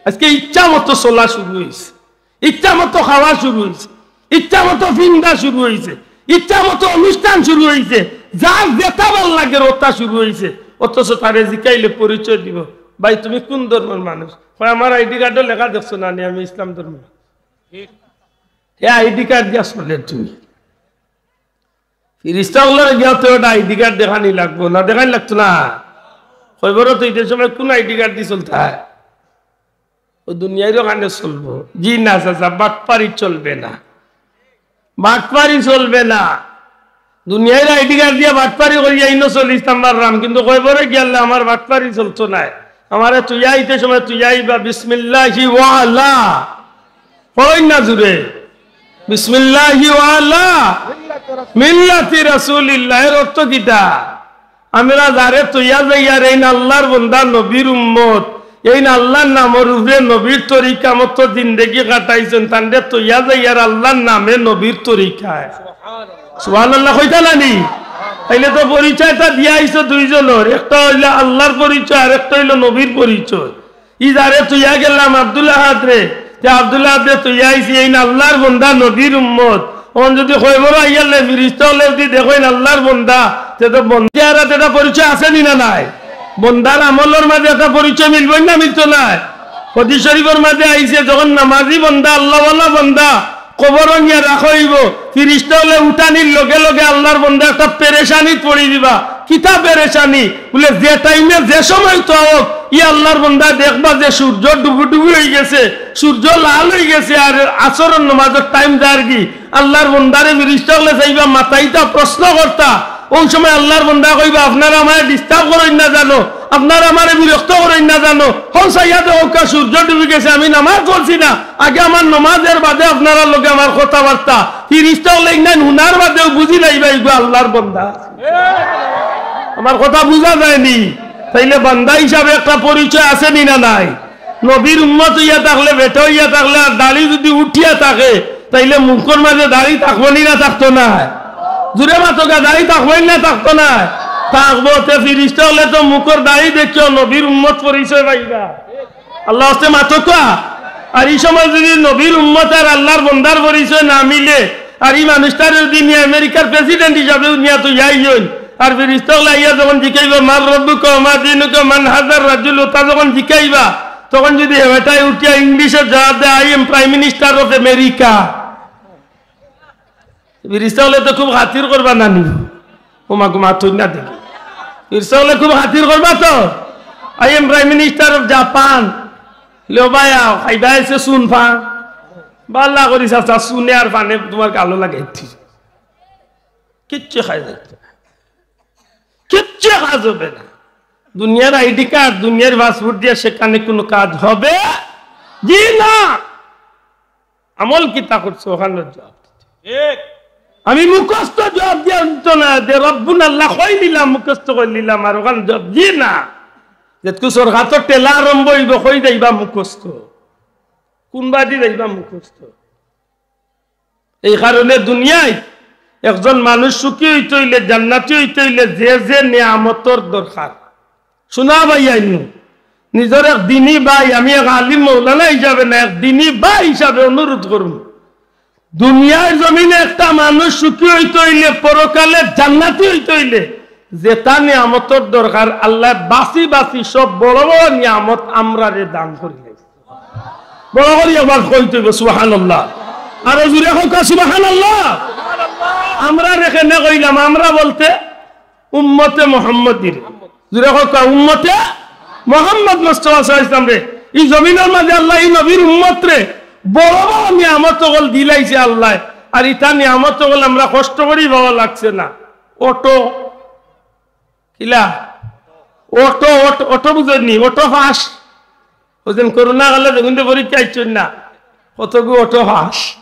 আইজকে ইচ্ছা মতো চলা শুরু অইছে, ইচ্ছা মতো খাওয়া শুরু অইছে, ইচ্ছা মতো ফিন্দা শুরু অইছে, ইচ্ছা মতো অনুষ্ঠান শুরু অইছে, যার যেটা ভালা লাগের অটা শুরু অইছে। অথচ তারে জিকাইলে পরিচয় দিবো, "ভাই, তুমি কুন ধর্মর মানুষ?" কয়, "আমার ID card-ও লেখা দেখছো না নি, আমি ইসলাম ধর্ম।" হে ID card দিয়া চলের তুমি। ফিরিস্তা অকলরে গিয়া তো একটা ID card দেখানি লাগবো না, দেখানি লাগতো না? কবরো তো ইতার সময় কুন ID card দি চলতা? অউ দুনিয়ার অখানে চলবো? জি না চাচা, বাটপারি চলবে না, বাটপারি চলবে না। দুনিয়ার ID card দিয়া বাটপারি করিয়া ইনো চলিতাম পাররাম, কিন্তু কবরো গিয়ালে আমার বাটপারি চলতো নায়। আমারে থুইয়া আইতে সময় থুইয়া আইবা, বিসমিল্লাহি ওয়া আলা, কইন না জুরে, বিসমিল্লাহি ওয়া আলা মিল্লাতি রাসূলিল্লাহ। এর অর্থ কিতা? আমরা যারে থইয়া যাইয়ার এইন আল্লার বন্দা, নবীর উম্মত, এইন আল্লার নামর উপরে নবীর তরিকা মতো জিন্দেগি কাটাইছইন, তানরে থইয়া যাইয়ার আল্লার নামে নবীর তরিকায়। সুবহানাল্লাহ কইতা না নি? তাইলে তো পরিচয়টা দিয়া আইছো দুইজনর, একটা অইলো আল্লার পরিচয় আর একটা অইলো নবীর পরিচয়। ই যারে থইয়া গেলাম আব্দুল আহাদরে, তে আব্দুল আহাদরে থইয়া আইছি, এইন আল্লার বন্দা, নবীর উম্মত। অখন যুদি কবরো আইয়ালে ফিরিস্তা অকলে যুদি দেখইন আল্লার বন্দা, তে তো বন্দা চেহারাত একটা পরিচয় আছে নি না নাই? বন্দার আমলর মাঝে একটা পরিচয় মিলবো না, মিলতো নায়? হাদিস শরীফর মাঝে আইছে, যখন নামাজি বন্দা, আল্লাওয়ালা বন্দা, কবরো নিয়া রাখা অইবো, ফিরিস্তা অকলে উঠানির লগে লগে আল্লার বন্দা একটা পেরেশানিত পড়ি দিবা। কিতা পেরেশানি? বুলে, যে টাইমে যে সময় তো অউক, ই আল্লার বন্দা দেখবা যে সূর্য ডুবু ডুবু অইগেছে, সূর্য লাল অইগেছে, আর আসরর নমাজর টাইম যারগি। আল্লার বন্দারে ফিরিস্তা অকলে চাইবা, মাতাইতা, প্রশ্ন করতা। অউ সময় আল্লার বন্দা কইবা, "আপনারা আমারে disturb করইন না জানো, আপনারা আমারে বিরক্ত করইন না জানো, হউ চাইয়া দেখউক্কা সূর্য ডুবি গেছে, আমি নামাজ পড়ছি না, আগে আমার নমাজর বাদে আপনারার লগে আমার কথাবার্তা।" ফিরিস্তা অকলে ইনাইন হুনার বাদেও বুঝি লাইবা, ইগু আল্লার বন্দা। আমার কথা বুঝা যায়নি? তাইলে বান্দা হিসাবে একটা পরিচয় আছে নি না নাই? নবীর উম্মত অইয়া থাকলে, বেটা অইয়া থাকলে, আর দাড়ি যুদি উঠিয়া থাকে, তাইলে মুখর মাঝে দাড়ি থাকবো নি না থাকতো নায়? জুরে মাতউক্কা, দাড়ি থাকবো নি না থাকতো নায়? থাকবো। তে ফিরিস্তা অকলে তো মুখর দাড়ি দেখিয়াও নবীর উম্মত পরিচয় পাইবা। আল্লার ওয়াস্তে মাতউক্কা। আর ই সময় যুদি নবীর উম্মত আর আল্লার বন্দার পরিচয় না মিলে, আর ই মানুষটারে যুদি নিয়া আমেরিকার president হিসাবে নিয়া থইয়া আইন, আর ফিরিস্তা অকলে আইয়া যখন জিকাইবা, "মান রব্বুকা ওয়া মা দীনুকা মান হাযার রাজুল", অতা যখন জিকাইবা, তখন যুদি হে বেটায় উঠিয়া ইংলিশে জবাব দেয়, "I am Prime Minister of America", ফিরিস্তা অকলে তো খুব খাতির করবা না নি? ওমা গো, মাতইন না দেখি। ফিরিস্তা অকলে খুব খাতির করবা তো? "I am Prime Minister of Japan।" লে, "ও ভাই, আও, খাইবা আইছে চুন পান।" বালা করি চাচা, চুনে আর পানে তুমার গালো লাগাইছি। কিচ্ছু খাই যাইতো না। কিচ্ছু কাজ হবে না। দুনিয়ার ID card, দুনিয়ার passport দিয়া সেখানে কোনো কাজ হবে? জি না। আমল কিতা করছো, অখানর জবাব দিতে। ঠিক। আমি মুখস্থ জবাব দিয়া অইতো না, যে রব্বুন আল্লাহ কই নিলাম, মুখস্থ করি নিলাম, আর অখান জবাব জি না। যেতকু সরকার তো ঠেলা আরম্ভ অইবো, কই যাইবা মুখস্থ? কুনবাদি যাইবা মুখস্থ? এই কারণে দুনিয়ায় একজন মানুষ সুখী অইতে অইলে, জান্নাতি অইতে অইলে যে যে নিয়ামতর দরকার, শুনা ভাইয়াইন, নিজর এক দিনী ভাই, আমি এক আলিম মৌলানা হিসাবে না, এক দিনী ভাই হিসাবে অনুরোধ করমু, দুনিয়ার জমিনে একটা মানুষ সুখী অইতে অইলে, পরকালে জান্নাতি অইতে অইলে, যেটা নিয়ামতর দরকার, আল্লায় বাছি বাছি সব বড় বড় নিয়ামত আমরারে দান করি। বড় করি একবার কইতে অইবো, সুবহানাল্লাহ। আরো জুরে কউক্কা, সুবহানাল্লাহ। আমরারে কেনে কইলাম, আমরা বলতে উম্মতে মোহাম্মদীর। জুরে কউক্কা, উম্মতে মোহাম্মদ মুস্তাফা সাল্লাল্লাহু আলাইহি ওয়াসাল্লামরে। ই জমিনর মাঝে আল্লায় ই নবীর উম্মতরে বড় বড় নিয়ামত অকল দিলাইছে আল্লায়। আর ইতা নিয়ামত অকল আমরা কষ্ট করি পাওয়া লাগছে না। অটো, কিলা? অটো, অটো, অটো বুঝইন নি? Auto pass. অউ যেন করোনা কালে যেগুনতে পরীক্ষা আইছইন না, কতগু অটো পাস।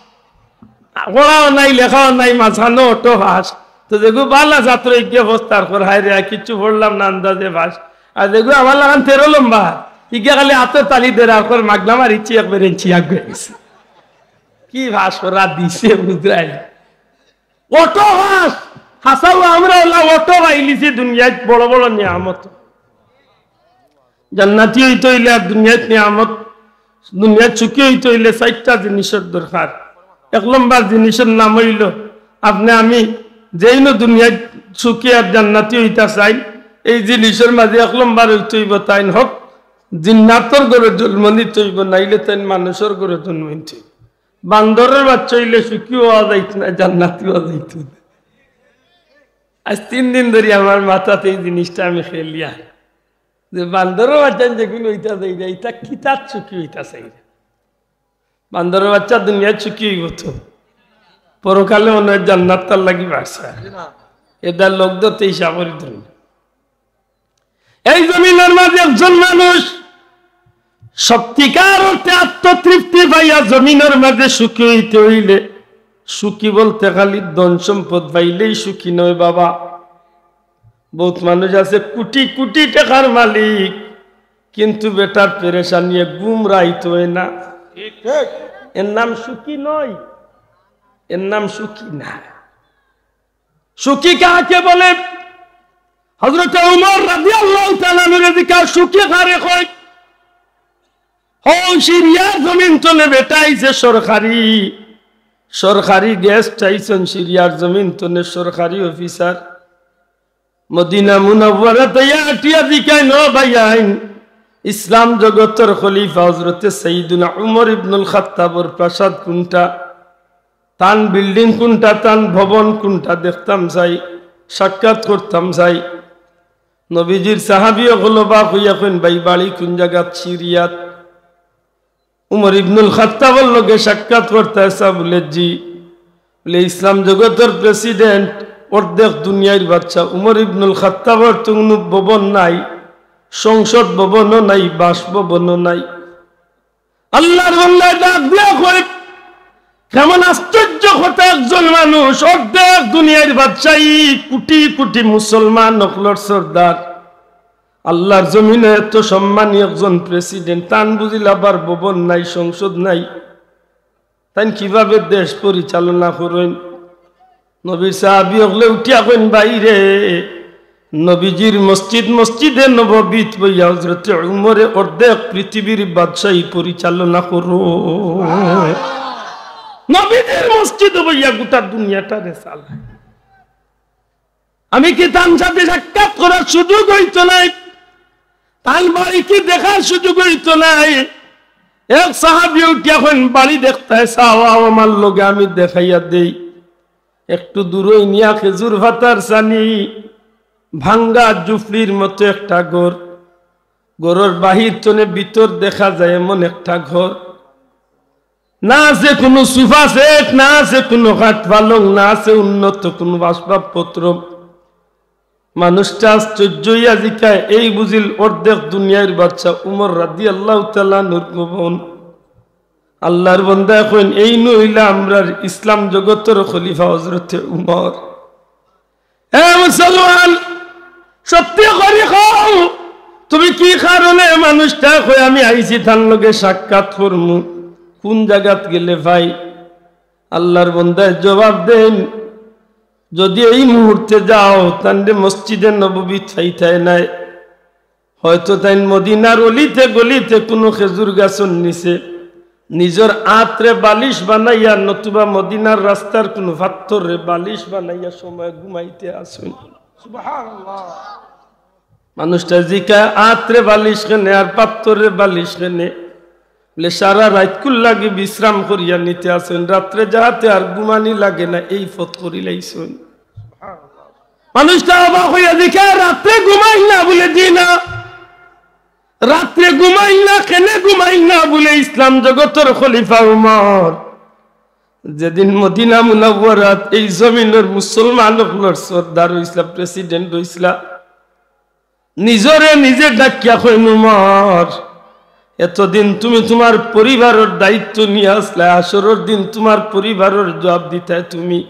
পড়াও নাই, লেখাও নাই, মাঝখানো অটো পাস। তো যেগু বালা ছাত্র ইগিয়ে ফস্তার কর, "হায় রে, আর কিচ্ছু পড়লাম না, আন্দাজে পাস।" আর যেগু আমার লাখান তেরো লম্বা, ইগিয়ে খালি আতর তালি দের আর কর, "মাগনা মারিছি, একবার ইঞ্চি আগে গেছে।" কি পাস করা দিছে বুঝরায়? Auto pass. হাছাউ আমরা অলা অটো পাইলিছি দুনিয়াত বড় বড় নিয়ামত। জান্নাতি অইতে অইলে আর দুনিয়াত নিয়ামত, দুনিয়াত সুখী অইতে অইলে চাইরটা জিনিসর দরকার। এক লম্বর জিনিসর নাম অইলো, আপনে আমি যেইন দুনিয়াত সুখী আর জান্নাতি অইতা চাই, এই জিনিসর মাঝে এক লম্বর অইতে অইবো তাইন হক জিন্নাতর ঘরো জন্ম নিতে অইবো, নাইলে তাইন মানুষর ঘরো জন্ম নিতে অইবো। বান্দরর বাচ্চা অইলে সুখী অওয়া যাইতো না, জান্নাতি অওয়া যাইতো না। আইজ তিন দিন ধরি আমার মাথাত এই জিনিসটা আমি খেলিয়ার, যে বান্দরর বাচ্চা যেগুন অইতা চাইরা, ইতা কিতাত সুখী অইতা চাইরা? বান্দরর বাচ্চা দুনিয়াত সুখী অইবো তো, পরকালে মনে অয় জান্নাত তার লাগি বাড়ছে। এটার লোক ধরতে হিসাব করি ধরুন। এই জমিনর মাঝে একজন মানুষ সত্যিকার অর্থে আত্মতৃপ্তি পাইয়া জমিনর মাঝে সুখী অইতে অইলে, সুখী বলতে খালি ধন সম্পদ পাইলেই সুখী নয় বাবা। বউত মানুষ আছে কুটি কুটি টেকার মালিক, কিন্তু বেটার পেরেশানিয়ে ঘুম রাইত অয় না। ঠিক, ঠিক। এর নাম সুখী নয়, এর নাম সুখী না। সুখী কাকে বলে? হযরতে উমর রাদিয়াল্লাহু তাআলা আনহুরে জিকাও, সুখী কারে কয়? হউ সিরিয়ার জমিন তনে বেটা আইছে সরকারি, সরকারি গেস্ট আইছইন সিরিয়ার জমিন তনে সরকারি অফিসার। মদিনা মুনাওয়ারাত আইয়া আটিয়া জিকাইন, "ও ভাইয়াইন, ইসলাম জগতর খলিফা হযরতে সাইয়্যিদুনা উমর ইবনুল খাত্তাবর প্রাসাদ কুনটা?" তান বিল্ডিং কুনটা, তান ভবন কুনটা দেখতাম চাই, সাক্ষাৎ করতাম চাই। নবীজির সাহাবী অকল অবাক অইয়া কইন, "ভাই, বাড়ি কুন জাগাত?" "সিরিয়াত।" "উমর ইবনুল খাত্তাবর লগে সাক্ষাৎ করতায় চাও?" বুলে, "জি।" বুলে, "ইসলাম জগতর প্রেসিডেন্ট, অর্ধেক দুনিয়ার বাদশা উমর ইবনুল খাত্তাবর তো কুনু ভবন নাই, সংসদ ভবনও নাই, বাসভবনও নাই।" আল্লাহর বান্দায় ডাক দিয়া কয়, "কেমন আশ্চর্য কথা, একজন মানুষ অর্ধেক দুনিয়ার বাদশাই, কুটি কুটি মুসলমান অকলর সর্দার, আল্লাহর জমিনো এত সম্মানী একজন প্রেসিডেন্ট, তান বুঝিল আবার ভবন নাই, সংসদ নাই, তাইন কিভাবে দেশ পরিচালনা করইন?" নবীর সাহাবী অকলে উঠিয়া কইন, "ভাইরে, নবীজির মসজিদ, মসজিদে নববীত বইয়া হযরতে উমরে অর্ধেক পৃথিবীর বাদশাহী পরিচালনা করো।" নবীজির মসজিদো বইয়া গোটা দুনিয়াটারে চালায়। আমি কি তান সাথে সাক্ষাৎ করার সুযোগ অইতো নায়? তান বাড়ি কি দেখার সুযোগ অইতো নায়? এক সাহাবী উঠিয়া কইন, "বাড়ি দেখতায় চাও, আও আমার লগে, আমি দেখাইয়া দেই।" একটু দূরই নিয়া খেজুর পাতার ছানি, ভাঙ্গা ঝুপড়ির মতো একটা ঘর, ঘরর বাহির তনে ভিতর দেখা যায় এমন একটা ঘর। না আছে কুনু সোফা সেট, না আছে কুনু খাট পালং, না আছে উন্নত কুনু আসবাবপত্র। মানুষটা আশ্চর্য অইয়া জিকায়, "এই বুঝিল অর্ধেক দুনিয়ার বাদশা উমর রাদিয়াল্লাহু তাআলা আনহুর ভবন?" আল্লাহর বান্দায় কইন, "এইন অইলা আমরার ইসলাম জগতর খলিফা হযরতে উমর।" এ মুসলমান, সত্যি করি কও, তুমি কি কারণে? মানুষটা কয়, "আমি আইছি তান লগে সাক্ষাৎ করমু।" কোন জাগাত গেলে পাই? আল্লাহর বান্দায় জবাব দেইন, "যদি এই মুহূর্তে যাও, তানরে মসজিদে নববীত পাইতায় নায়।" হয়তো তাইন মদিনার অলিতে গলিতে কুনু খেজুর গাছর নিচে নিজর আতরে বালিশ বানাইয়া, নতুবা মদিনার রাস্তার কুনু পাত্থররে বালিশ বানাইয়া সময় ঘুমাইতে আছইন। সুবহানাল্লাহ। মানুষটা জিকায়, "আতরে বালিশ কেনে আর পাত্থররে বালিশ কেনে?" বুলে, "সারা রাইতকুর লাগি বিশ্রাম করিয়া নিতে আছইন, রাত্রে যাহাতে আর ঘুমানি লাগে না, এই পথ করিলাইছইন।" মানুষটা অবাক অইয়া জিকায়, "রাত্রে ঘুমাইন না?" বুলে, "জি না।" "রাত্রে ঘুমাইন না, কেনে ঘুমাইন না?" বুলে, "ইসলাম জগতর খলিফা উমর যেদিন মদিনা মুনাওয়ারাত এই জমিনর মুসলমান অকলর সর্দার অইছলা, প্রেসিডেন্ট অইছলা, নিজরে নিজে ডাকিয়া কইন, "উমর, এতদিন তুমি তুমার পরিবারর দায়িত্ব নিয়া আছলায়, হাশরর দিন তুমার পরিবারর জুয়াব দিতায় তুমি।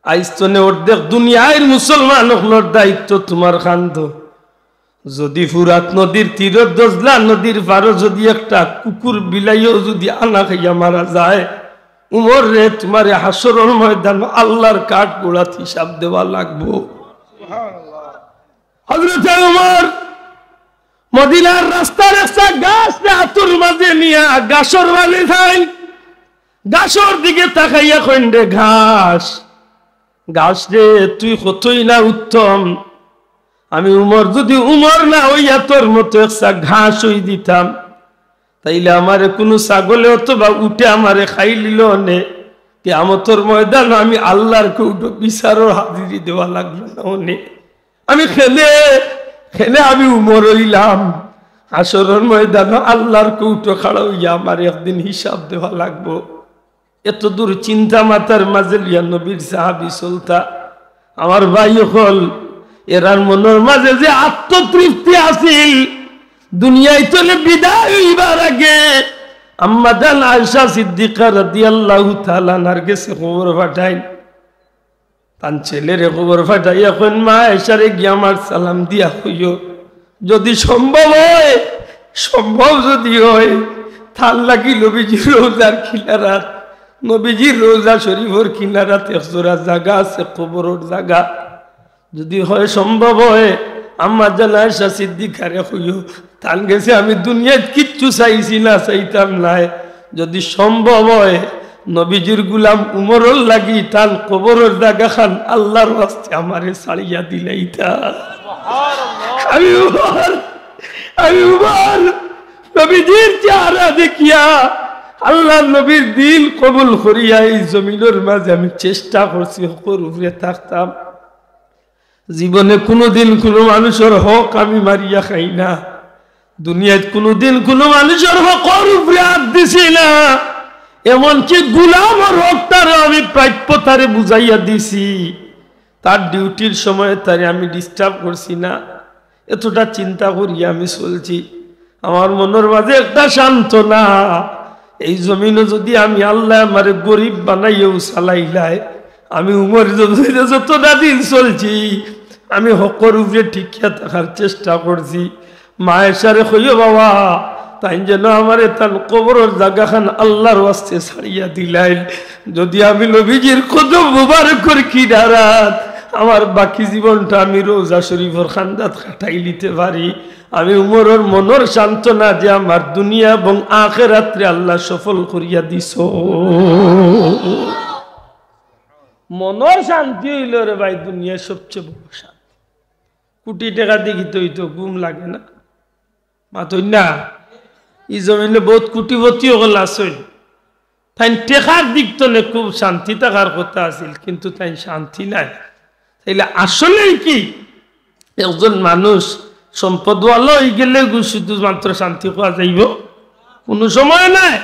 আইজ তনে অর্ধেক দুনিয়ার মুসলমান অকলর দায়িত্ব তুমার কান্ধো। যুদি ফুরাত নদীর তীরো, দজলা নদীর পারো যুদি একটা কুকুর বিলাইও যুদি আনা খাইয়া মারা যায়, উমর রে, তুমারে হাশরর ময়দানো আল্লার কাঠগড়াত হিসাব দেওয়া লাগবো।" হযরতে উমর মদিনার রাস্তার একটা গাছরে আতর মাঝে নিয়া ঘাসর বালি চাইন, ঘাসর দিকে তাকাইয়া কইন, "রে ঘাস, ঘাস রে, তুই কতই না উত্তম। আমি উমর যুদি উমর না অইয়া তোর মতো একটা ঘাস অই দিতাম, তাইলে আমারে কুনু ছাগলে অথবা উটে আমারে খাইলিলো অনে, কিয়ামতর ময়দানো আমি আল্লার কোর্টো বিচারর হাজিরি দেওয়া লাগলো না অনে। আমি কেনে, কেনে আমি উমর অইলাম, হাশরর ময়দানো আল্লার কোর্টো খাড়া অইয়া আমারে একদিন হিসাব দেওয়া লাগবো।" এত দূর চিন্তা মাথার মাঝে লইয়া নবীর সাহাবী চলতা। আমার ভাই অকল, এরার মনর মাঝে যে আত্মতৃপ্তি আছিল, দুনিয়াত তনে বিদায় অইবার আগে আম্মাজান আয়েশা সিদ্দিকা রাদিয়াল্লাহু তাআলা আনহার গেছে খবর পাঠাইন। তান ছেলেরে খবর পাঠাইয়া কইন, "মা আয়েশারে গিয়া আমার সালাম দিয়া কইও, যুদি সম্ভব অয়, সম্ভব যুদি অয়, তার লাগি নবীজির রওজার কিনারাত, নবীজির রওজা শরীফর কিনারাত এক জোড়া জাগা আছে, কবরর জাগা। যুদি অয় সম্ভব অয়, আম্মাজান আয়েশা সিদ্দিকারে কইও, তান গেছে আমি দুনিয়াত কিচ্ছু চাইছি না, চাইতাম নায়। যুদি সম্ভব অয়, নবীজির গুলাম উমরর লাগি তান কবরর জাগাখান আল্লার ওয়াস্তে আমারে ছাড়িয়া দিলাইতা।" আমি উমর, আমি উমর নবীজির চেহারা দেখিয়া আল্লার নবীর দিন কবুল করিয়া এই জমিনর মাঝে আমি চেষ্টা করছি হকর উপরে থাকতাম। জীবনে কুনুদিন কুনু মানুষর হক আমি মারিয়া খাই না। দুনিয়াত কুনুদিন কুনু মানুষর হকর উপরে আত দিছি না। এমনকি গুলামর হক তারে আমি প্রাপ্য তারে বুঝাইয়া দিছি। তার ডিউটির সময় তারে আমি ডিস্টার্ব করছি না। এতটা চিন্তা করিয়া আমি চলছি। আমার মনর মাঝে একটা সান্ত্বনা, এই জমিনো যুদি আমি আল্লায় আমারে গরিব বানাইয়াও চালাইলায়, আমি উমর যত, যতটা দিন চলছি, আমি হকর উপরে টিকিয়া থাকার চেষ্টা করছি। মা আয়েশারে কইও বাবা, তাইন যেন আমারে তান কবরর জাগাখান আল্লার ওয়াস্তে ছাড়িয়া দিলাইন। যুদি আমি নবীজির কদম মুবারকর কিনারাত আমার বাকি জীবনটা আমি রওজা শরীফর কান্দাত কাটাইলিতে পারি, আমি উমরর মনর সান্ত্বনা যে আমার দুনিয়া এবং আখেরাতরে আল্লায় সফল করিয়া দিছো। মনর শান্তি অইলো রে ভাই দুনিয়ার সবচেয়ে বড় শান্তি। কুটি টেকা দি কিতা অইতো, ঘুম লাগে না, মাতইন না। ই জমিনো বউত কুটিপতি অকল আছইন, তাইন টেকার দিক তনে খুব শান্তি থাকার কথা আছিল, কিন্তু তাইন শান্তি নাই। তাইলে আসলেই কি একজন মানুষ সম্পদওয়ালা অইগেলেগু শুধুমাত্র শান্তি পাওয়া যাইবো? কুনু সময় নায়।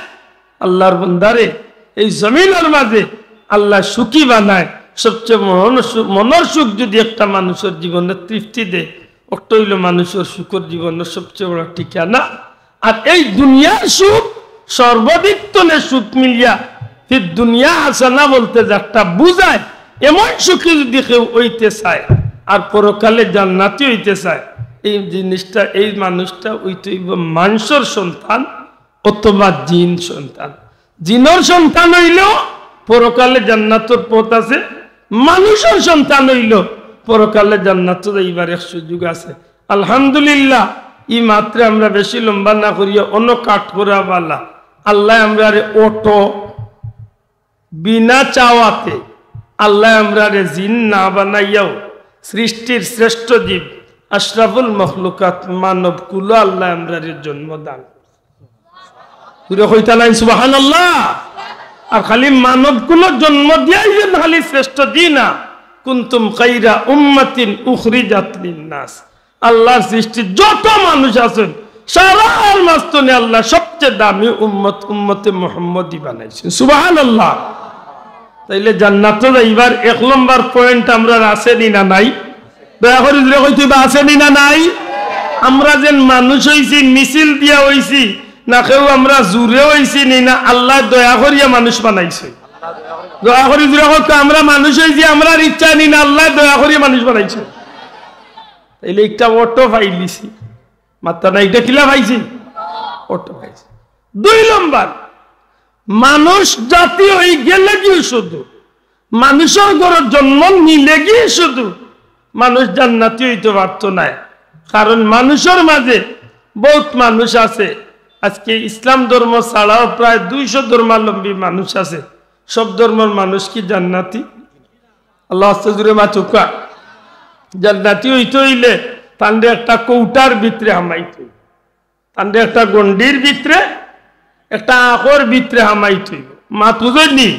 আল্লার বন্দারে এই জমিনর মাঝে আল্লায় সুখী বানায়। সবচেয়ে মনর সু-, মনর সুখ যুদি একটা মানুষর জীবনে তৃপ্তি দেয়, অটা অইলো মানুষর সুখর জীবনর সবচেয়ে বড় ঠিকানা। আর এই দুনিয়ার সুখ, সর্বাধিক তনে সুখ মিলিয়া, ফির দুনিয়া হাসানা বলতে যেটা বুঝায়, এমন সুখী যুদি কেউ অইতে চায়, আর পরকালে জান্নাতি অইতে চায়, এই জিনিসটা, এই মানুষটা অইতে অইবো মানষর সন্তান অথবা জিন সন্তান। জিনর সন্তান অইলেও পরকালে জান্নাতর পথ আছে, মানুষর সন্তান অইলেও পরকালে জান্নাতো যাইবার এক সুযোগ আছে। আলহামদুলিল্লাহ, ই মাতরে আমরা বেশি লম্বা না করিয়া অন্য কাট করা বালা। আল্লায় আমরারে অটো বিনা চাওয়াতে, আল্লায় আমরারে জিন না বানাইয়াও সৃষ্টির শ্রেষ্ঠ জীব, আশরাফুল মখলুকাত, মানব কুলো আল্লায় আমরারে জন্ম দান করছে। জুরে কইতা নাইন সুবহানাল্লাহ। আর খালি মানব কুলো জন্ম দিয়াই যেন খালি শ্রেষ্ঠ তা না, কুনতুম খায়রা উম্মাতিন উখরিজাত লিন্নাস। আল্লার সৃষ্টি যত মানুষ আছইন, সারার মাঝখানে আল্লায় সবচেয়ে দামি উম্মত, উম্মতে মুহাম্মদী বানাইছইন। সুবহানাল্লাহ। তাইলে জান্নাতো যাইবার এক নম্বর পয়েন্ট আমরার আছে নি না নাই? দয়া করি জুরে কইতে অইবো, আছে নি না নাই? আমরা যেন মানুষ অইছি, মিছিল দিয়া অইছি, না কেউ আমরা জুরে অইছি নি না আল্লায় দয়া করিয়া মানুষ বানাইছে? দয়া করি জুরে কউক্কা, আমরা মানুষ অইছি, আমরার ইচ্ছা নি না আল্লায় দয়া করিয়া মানুষ বানাইছে? তাইলে একটা অটো পাইলিছি, মাত্তা না, এটা কিলা পাইছি? অটো পাইছি। দুই নম্বর, মানুষ জাতি অই গেলেগিউ শুধু, মানুষর ঘরো জন্ম নিলেগিউ শুধু মানুষ জান্নাতি অইতো পারতো নায়। কারণ মানুষর মাঝে বউত মানুষ আছে, আজকে ইসলাম ধর্ম ছাড়াও প্রায় দুইশো ধর্মাবলম্বী মানুষ আছে। সব ধর্মর মানুষ কি জান্নাতি? আল্লাহ আস্তে জুরে মাতুক্কা। জান্নাতি অইতে অইলে তানরে একটা কৌটার ভিতরে হামাইতে অইবো। তানরে একটা গণ্ডির ভিতরে, একটা আখর ভিতরে হামাইতে অইবো। মাত বুঝইন নি?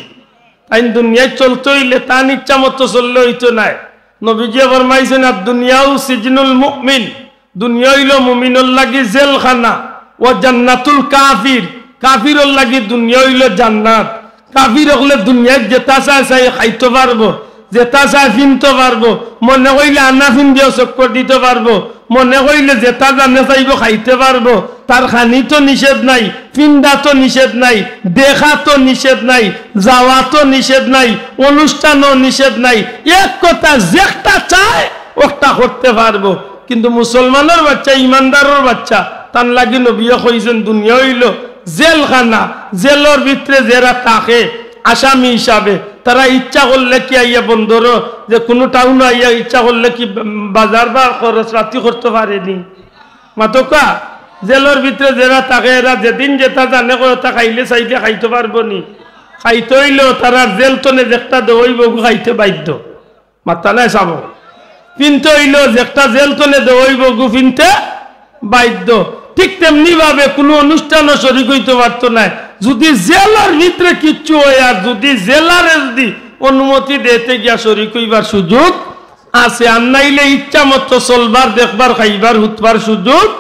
তাইন দুনিয়াত চলতে অইলে তান ইচ্ছা মতো চললে অইতো নায়। নবীজিয়ে ফরমাইছইন, "আদ দুনিয়াউ সিজনুল মুমিন", দুনিয়া অইলো মুমিনর লাগি জেলখানা, "ওয়া জান্নাতুল কাফির", কাফিরর লাগি দুনিয়া অইলো জান্নাত। কাফির অকলে দুনিয়াত যেতা চায় চায় খাইতো পারবো, যেতা চায় ফিনতো পারবো, মনে কইলে আনা ফিন্দিয়াও চক্কর দিতো পারবো, মনে কইলে যেতা জানে চাইবো খাইতে পারবো। তার খানিত নিষেধ নাই, ফিন্দাত নিষেধ নাই, দেখাত নিষেধ নাই, যাওয়াত নিষেধ নাই, অনুষ্ঠানও নিষেধ নাই। এক কথা, যেকটা চায় অকটা করতে পারবো। কিন্তু মুসলমানর বাচ্চা, ইমানদারর বাচ্চা, তান লাগি নবীয়ে কইছইন দুনিয়া অইলো জেলখানা, জেলর ভিতরে যেরা থাকে আসামি হিসাবে, তারা ইচ্ছা করলে কি আইয়া বন্দরো, যে কুনু টাউনো আইয়া ইচ্ছা করলে কি বাজার বা খরচ রাতি করতো পারে নি? মাতুক্কা, জেলর ভিতরে যেরা থাকে, এরা যেদিন যেতা জানে কয়, অতা খাইলে চাইলে খাইতো পারবো নি? খাইতে অইলেও তারার জেল তনে যেকটা দেওয়া অইবো, অগু খাইতে বাধ্য। মাত্তা নাই চাবো। ফিনতে অইলেও যেকটা জেল তনে দেওয়া অইবো, অগু ফিনতে বাধ্য। ঠিক তেমনি ভাবে কুনু অনুষ্ঠানও শরিক অইতো পারতো নায়। যুদি জেলর ভিতরে কিচ্ছু অয় আর যুদি জেলারে যুদি অনুমতি দেয় তে গিয়া শরিক অইবার সুযোগ আছে, আর নাইলে ইচ্ছা মতো চলবার, দেখবার, খাইবার, হুতবার সুযোগ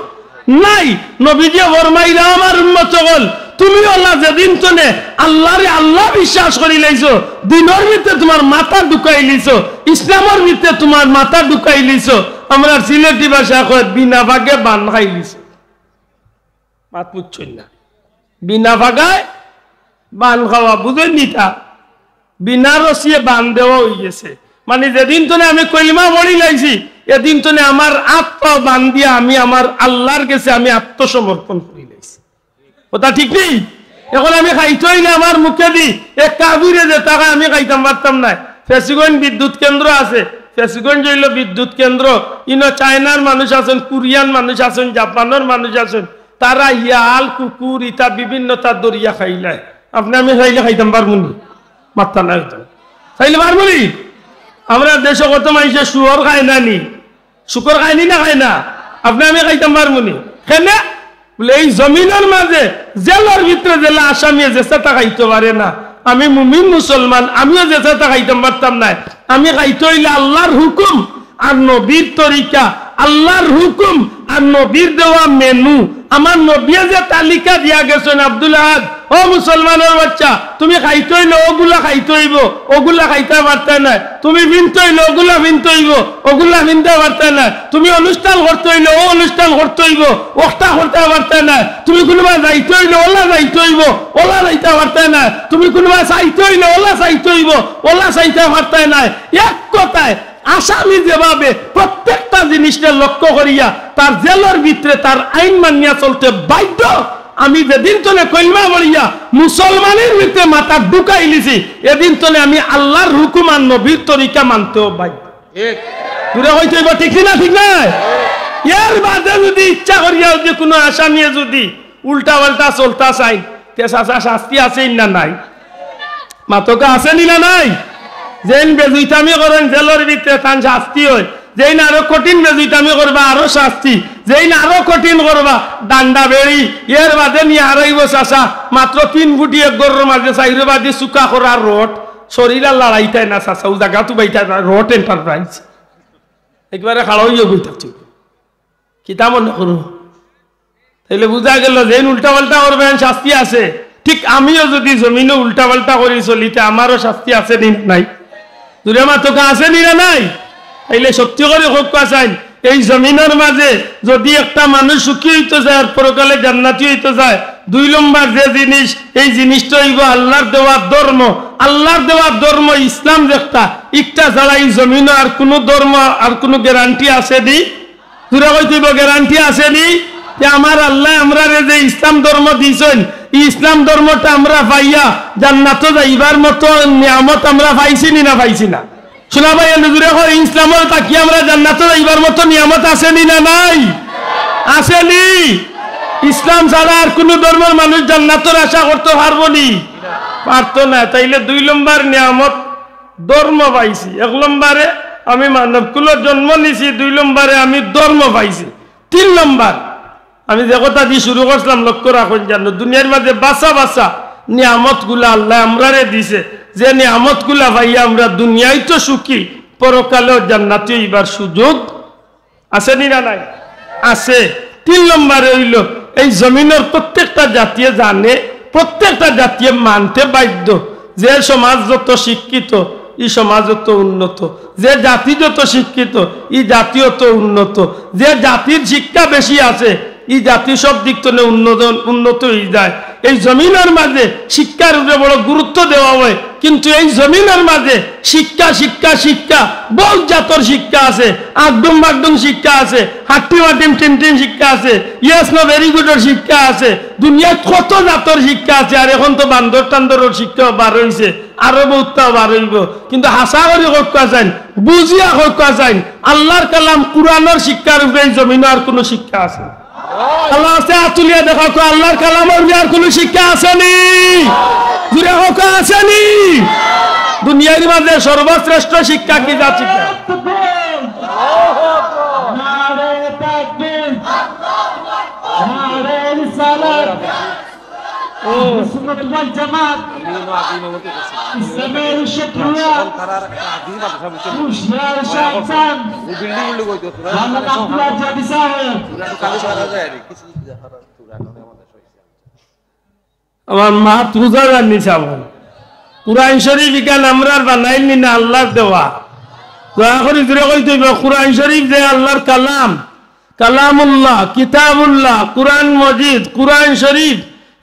নাই। নবীজিয়ে ফরমাইলা, "আমার উম্মত অকল, তুমি অলা যেদিন তনে আল্লারে আল্লা বিশ্বাস করিলাইছো, দিনর ভিতরে তুমার মাথা ঢুকাইলিছো, ইসলামর ভিতরে তুমার মাথা ঢুকাইলিছো, আমরার সিলেটি ভাষায় কয় বিনা ভাগে বান খাইলিছো।" মাত বুঝছইন না? বিনা ভাগায় বান খাওয়া, বুঝইন নি তা? বিনা রশিয়ে বান দেওয়া অইগেছে। মানি, যেদিন তনে আমি কলিমা পড়িলাইছি, এদিন তনে আমার আত পাও বান্দিয়া আমি আমার আল্লার গেছে আমি আত্মসমর্পণ করিলাইছি। কথা ঠিক নি? অখন আমি খাইতে অইলে আমার মুখেদি, এক কাফিরে যেতা খায় আমি খাইতাম পারতাম নায়। ফেঞ্চুগঞ্জ বিদ্যুৎ কেন্দ্র আছে, ফেঞ্চুগঞ্জ অইলো বিদ্যুৎ কেন্দ্র। ইনো চায়নার মানুষ আছইন, কোরিয়ান মানুষ আছইন, জাপানর মানুষ আছইন, তারা হিয়াল, কুকুর, ইতা বিভিন্নতা ধরিয়া খাইলায়। আপনে আমি খাইলে খাইতাম পারমু নি? মাত্তা নাই তো। খাইলে পারমু নি? আমরার দেশো কত মাইনষে শুয়র খায় না নি? শুকর খায় নি না খায় না? আপনে আমি খাইতাম পারমু নি? কেনে? বুলে, এই জমিনর মাঝে জেলর ভিতরে যেলা আসামিয়ে যেতা খাইতো পারে না, আমি মুমিন মুসলমান, আমিও যেতা খাইতাম পারতাম নায়। আমি খাইতে অইলে আল্লার হুকুম আর নবীর তরিকা, আল্লার হুকুম আর নবীর দেওয়া মেনু। আমার নবীয়ে যে তালিকা দিয়া গেছইন, আব্দুল আহাদ, ও মুসলমানর বাচ্চা, তুমি খাইতে অইলে অগুলা খাইতে অইবো, অগুলা খাইতা পারতায় নায়। তুমি ফিনতে অইলে অগুলা ফিনতে অইবো, অগুলা ফিনতা পারতায় নায়। তুমি অনুষ্ঠান করতে অইলে অউ অনুষ্ঠান করতে অইবো, অখটা করতা পারতায় নায়। তুমি কুনুবায় যাইতে অইলে অলা যাইতে অইবো, অলা যাইতা পারতায় নায়। তুমি কুনুবায় চাইতে অইলে অলা চাইতে অইবো, অলা চাইতা পারতায় নায়। এক কথায়, আসামি যেভাবে প্রত্যেকটা জিনিসরে লক্ষ্য করিয়া তার জেলর ভিতরে তার আইন মানিয়া চলতে বাধ্য, আমি যেদিন তনে কলিমা পড়িয়া মুসলমানর ভিতরে মাথা ঢুকাইলিছি, এদিন তনে আমি আল্লার হুকুম আর নবীর তরিকা মানতেও বাধ্য। ঠিক। জুরে কইতে অইবো, ঠিক নি না, ঠিক নায়? এর বাদে যুদি ইচ্ছা করিয়া যুদি কুনু আসামিয়ে যুদি উল্টা পাল্টা চলতা চাইন, তে চাচা শাস্তি আছে না নাই? মাতকা আছে নি না নাই? যেইন বেজুইতামি করইন জেলর ভিতরে তান শাস্তি অয়, যেইন আরো কঠিন বেজুইতামি করবা আরো শাস্তি, যেইন আরো কঠিন করবা ডান্ডা বেড়ি, এর বাদে নিয়া হারাইবো চাচা মাত্র তিন ফুটি এক ঘরর মাঝে চাইরো বাদি চুকা করা রড, শরীর আর লড়াইতায় না চাচা, অউ জাগাত উবাইতায় না, রড এন্টারপ্রাইজ। একবারে খাড়া অইয়া বই থাকছে। কিতা মনে করো? তাইলে বুঝা গেল যে উল্টা পাল্টা করবা শাস্তি আছে, ঠিক আমিও যুদি জমিনো উল্টা-পাল্টা করি চলি, তে আমারও শাস্তি আছে নি নাই? জুরে মাতউক্কা, আছে নি না নাই? তাইলে সত্যি করি কউক্কা চাইন, এই জমিনর মাঝে যুদি একটা মানুষ সুখী অইতো চায় আর পরকালে জান্নাতি অইতো চায়, দুই লম্বর যে জিনিস, এই জিনিসটা অইবো আল্লার দেওয়া ধর্ম। আল্লার দেওয়া ধর্ম ইসলাম যেটা, ইটা ছাড়া এই জমিনো আর কুনু ধর্ম, আর কুনু guarantee আছে নি? জুরে কইতে অইবো, guarantee আছে নি? যে আমার আল্লায় আমরারে যে ইসলাম ধর্ম দিছইন, ই ইসলাম ধর্মটা আমরা পাইয়া জান্নাতো যাইবার মতো নিয়ামত আমরা পাইছি নি না পাইছি না? শোনা ভাই, এনে জুরে কও, ইসলামর থাকি আমরা জান্নাতো যাইবার মতো নিয়ামত আছে নি না নাই? আছে নি? ইসলাম ছাড়া আর কুনু ধর্মর মানুষ জান্নাতর আশা করতো পারবো নি? পারতো না। তাইলে দুই লম্বর নিয়ামত ধর্ম পাইছি। এক লম্বরে আমি মানব কুলো জন্ম নিছি, দুই লম্বরে আমি ধর্ম পাইছি। তিন লম্বর, আমি যে কথাদি শুরু করছিলাম, লক্ষ্য রাখইন যেন, দুনিয়ার মাঝে বাছা বাছা নিয়ামতগুলা আল্লায় আমরারে দিছে, যে নিয়ামতগুলা পাইয়া আমরা দুনিয়াত তো সুখী, পরকালেও জান্নাতি অইবার সুযোগ আছে নি না নাই? আছে। তিন লম্বরে অইলো, এই জমিনর প্রত্যেকটা জাতিয়ে জানে, প্রত্যেকটা জাতিয়ে মানতে বাধ্য, যে সমাজ যত শিক্ষিত, ই সমাজ অত উন্নত, যে জাতি যত শিক্ষিত, ই জাতি অত উন্নত, যে জাতির শিক্ষা বেশি আছে, ই জাতি সব দিক তনে উন্নত, উন্নত অইযায়। এই জমিনর মাঝে শিক্ষার উপরে বড় গুরুত্ব দেওয়া অয়, কিন্তু এই জমিনর মাঝে শিক্ষা, শিক্ষা, শিক্ষা, বউত জাতর শিক্ষা আছে, আগডুম বাগডুম শিক্ষা আছে, হাট্টি মাটিম টিম টিম শিক্ষা আছে, yes no very good or শিক্ষা আছে, দুনিয়াত কত জাতর শিক্ষা আছে। আর এখন তো বান্দর টান্দরর শিক্ষা বার অইছে, আরো বউততা বার অইবো। কিন্তু হাছা করি কউক্কা চাইন, বুঝিয়া কউক্কা চাইন, আল্লার কালাম কুরআনর শিক্ষার উপরে এই জমিনো আর কুনু শিক্ষা আছে? আল্লার আস্তে আত তুলিয়া দেখাউক্কা, আল্লার কালামর উপরে আর কুনু শিক্ষা আছে নি? জুরে কউক্কা, আছে নি? দুনিয়ার মাঝে সর্বশ্রেষ্ঠ শিক্ষা কি জাত শিক্ষা? নারে তাকবীর, নারে রিসালাত, আহলে সুন্নাত ওয়াল জামাত, ইসলামের শত্রুরা, হুঁশিয়ার সাবধান, মোহাম্মদ আব্দুল্লাহ জাবি সাহেব। আমার মাত বুঝা যার নি সাব। কুরআন শরীফ ইখান আমরার বানাইল নি না আল্লার দেওয়া? দয়া করি জুরে কইতে অইবো, কুরআন শরীফ যে আল্লার কালাম, কালামুল্লাহ, কিতাবুল্লাহ, কুরআন মজিদ, কুরআন শরীফ,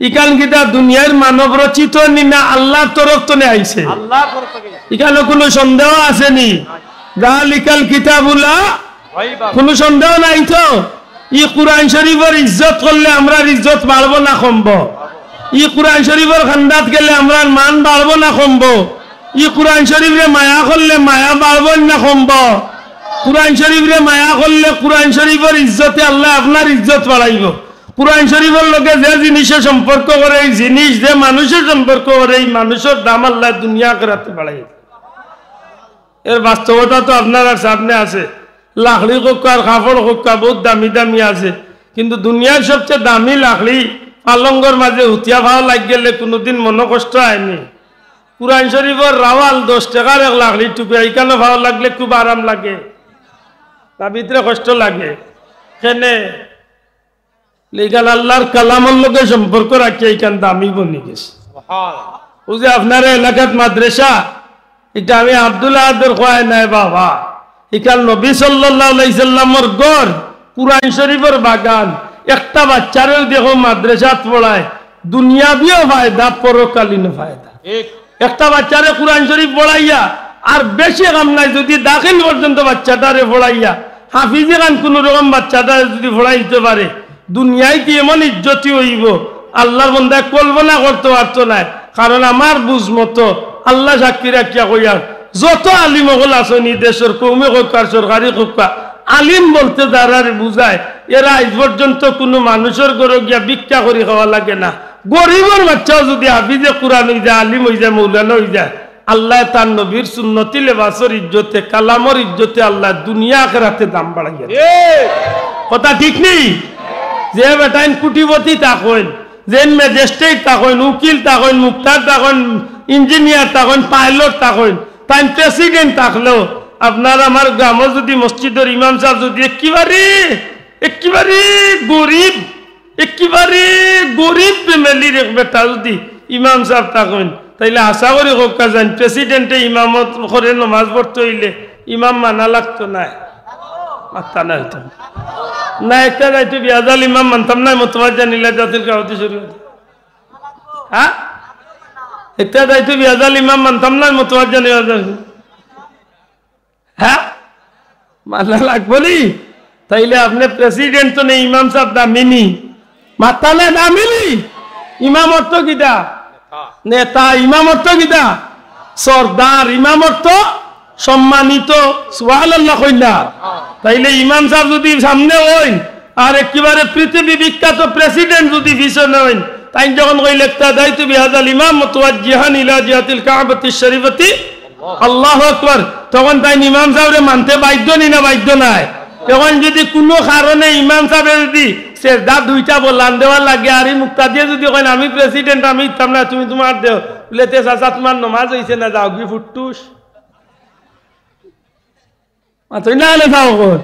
ইখান কিতা দুনিয়ার মানব রচিত নি না আল্লার তরফ তনে আইছে? আল্লার তরফ থেকে। ইখানো কুনু সন্দেহ আছে নি? যালিকাল কিতাবু লা, কুনু সন্দেহ নাই তো? ই কুরআন শরীফর ইজ্জত করলে আমরার ইজ্জত বাড়বো না কমবো? ই কুরআন শরীফর খান্দাত গেলে আমরার মান বাড়বো না কমবো? ই কুরআন শরীফরে মায়া করলে মায়া বাড়বো না কমবো? কুরআন শরীফরে মায়া করলে কুরআন শরীফর ইজ্জতে আল্লায় আপনার ইজ্জত বাড়াইবো। কুরআন শরীফর লগে যে জিনিসে সম্পর্ক করে, ই জিনিস যে মানুষে সম্পর্ক করে, ই মানুষর দাম আল্লায় দুনিয়া আখেরাতে বাড়াইবো। এর বাস্তবতা তো আপনারার সামনে আছে। লাকড়ি কউক্কা আর কাপড় কউক্কা বউত দামি দামি আছে, কিন্তু দুনিয়ার সবচে দামি লাকড়ি পালঙ্গর মাঝে হুতিয়া পাও লাগি গেলে কুনুদিন মনো কষ্ট অয় নি? কুরআন শরীফর রাওয়াল দশ টেকার এক লাকড়ি টুকরা, ইখানো পাও লাগলে খুব আরাম লাগে, না ভিতরে কষ্ট লাগে? কেনে? ইখান আল্লার কালামর লগে সম্পর্ক রাখিয়া ইখান দামি বনি গেছে। সুবহান। অউ যে আপনার এলাকাত মাদ্রাসা, ইটা আমি আব্দুল আহাদর কওয়ায় নায় বাবা, ইখান নবী সাল্লাল্লাহু আলাইহি সাল্লামর ঘর, কুরআন শরীফর বাগান। একটা বাচ্চারেও দেখো মাদ্রাসাত পড়ায়, দুনিয়াবিও ফায়দা, পরকালীন ফায়দা। ঠিক। একটা বাচ্চারে কুরআন শরীফ পড়াইয়া, আর বেশি কাম নাই, যুদি দাখিল পর্যন্ত বাচ্চাটারে পড়াইয়া, হাফিজি খান কুনু রকম বাচ্চাটারে যুদি পড়াই দিতে পারে, দুনিয়াইত এমন ইজ্জতি অইবো, আল্লার বন্দায় কল্পনা করতে পারতো নায়। কারণ আমার বুঝ মতো, আল্লা সাক্ষী রাখিয়া কইয়ার, যত আলিম অকল আছইন ই দেশর, কওমি কউক্কা, সরকারি কউক্কা, আলিম বলতে যারারে বুঝায়, এরা আইজ পর্যন্ত কুনু মানুষর ঘরো গিয়া ভিক্ষা করি খাওয়া লাগে না। গরিবর বাচ্চাও যুদি হাফিজে কুরআন অইযায়, আলিম অইযায়, মৌলানা অইযায়, আল্লায় তার নবীর সুন্নতি লেবাসর ইজ্জতে, কালামর ইজ্জতে আল্লায় দুনিয়া আখেরাতে দাম বাড়াইয়া দেয়। কথা ঠিক নি? যে বেটাইন কোটিপতি থাকইন, যেইন ম্যাজিস্ট্রেট থাকইন, উকিল থাকইন, মুক্তার থাকইন, ইঞ্জিনিয়ার থাকইন, পাইলট থাকইন, তাইন প্রেসিডেন্ট থাকলেও, আপনার আমার গ্রামো যুদি মসজিদর ইমাম সাব যুদি একেবারে, একেবারে গরিব, একেবারে গরিব ফ্যামিলির এক বেটা যুদি ইমাম সাব থাকইন, তাইলে আশা করি কউক্কা যাইন, প্রেসিডেন্টে ইমামত করে নমাজ পড়তে অইলে ইমাম মানা লাগতো নায়? মাত্তা নাই তো। না, একটা দায়িত্ব বিয়াজাল ইমাম মানতাম না, মতবাদ জানিলা জাতির কাউতি শরীয়ত। হ্যাঁ? একটা দায়িত্ব বিয়াজাল ইমাম মানতাম না, মতবাদ জানিলা জাতির। হ্যাঁ? মানা লাগবো নি? তাইলে আপনে প্রেসিডেন্ট তো নি, ইমাম সাব দামি নি? মাত্তা নাই, দামি নি? ইমাম অর্থ কিতা? নেতা। ইমাম অর্থ কিতা? সর্দার। ইমাম অর্থ সম্মানিত। সুবহানাল্লাহ কইলা। তাইলে ইমাম সাব যুদি সামনে অইন, আর একেবারে পৃথিবী বিখ্যাত প্রেসিডেন্ট যুদি পিছনে অইন, তাইন যখন কইলা, "ইক্তাদাইতু বিহাযাল ইমাম মুতাওয়াজ্জিহান ইলা জিহাতিল কাবাতিশ শরীফাতি।" আল্লাহু আকবার। তখন তাইন ইমাম সাবরে মানতে বাধ্য নি না বাধ্য নায়? তখন যুদি কুনু কারণে ইমাম সাবে যুদি সেজদা দুইটা বলান দেওয়ার লাগে আর ই মুক্তাদিয়ে যুদি কইন, "আমি প্রেসিডেন্ট, আমি ইতাম না, তুমি তুমার দেও," বলে, "তে চাচা, তুমার নমাজ অইছে না, যাওগি ফুট্টুস।" মাতইন না, আলে যাও কর।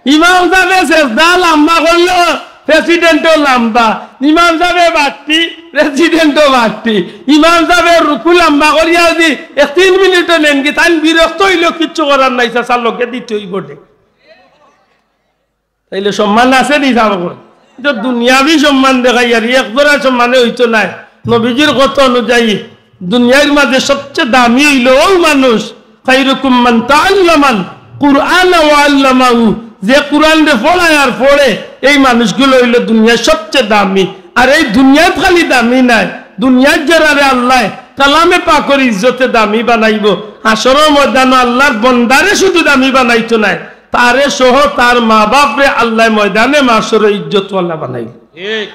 ইমাম সাবে সেজদা লম্বা করলো, প্রেসিডেন্টও লম্বা। ইমাম সাবে বাট্টি, প্রেসিডেন্টও বাট্টি। ইমাম সাবে রুকু লম্বা করিয়া যুদি এক তিন মিনিটও নেনগি, তাইন বিরক্ত অইলেও কিচ্ছু করার নাই, চাচার লগে দিতে অইবো দে। তাইলে সম্মান আছে নি, সাব কর? ইতা দুনিয়াবি সম্মান দেখাইয়ার, এক জোড়া সম্মানে অইতো নায়। নবীজির কথা অনুযায়ী দুনিয়ার মাঝে সবচেয়ে দামি অইলো অউ মানুষ, "খায়রুকুম মান তাআল্লামাল কুরআনা ওয়া আল্লামাহু", যে কুরআনরে পড়ায় আর পড়ে, এই মানুষগুলো অইলো দুনিয়ার সবচেয়ে দামি। আর এই দুনিয়াত খালি দামি নায়, দুনিয়াত যেরারে আল্লায় কালামে পাকর ইজ্জতে দামি বানাইবো, হাশরর ময়দানো আল্লার বন্দারে শুধু দামি বানাইতো নায়, তারে সহ তার মা-বাপরে আল্লায় ময়দানে মাশরো ইজ্জতওয়ালা বানাইল। ঠিক।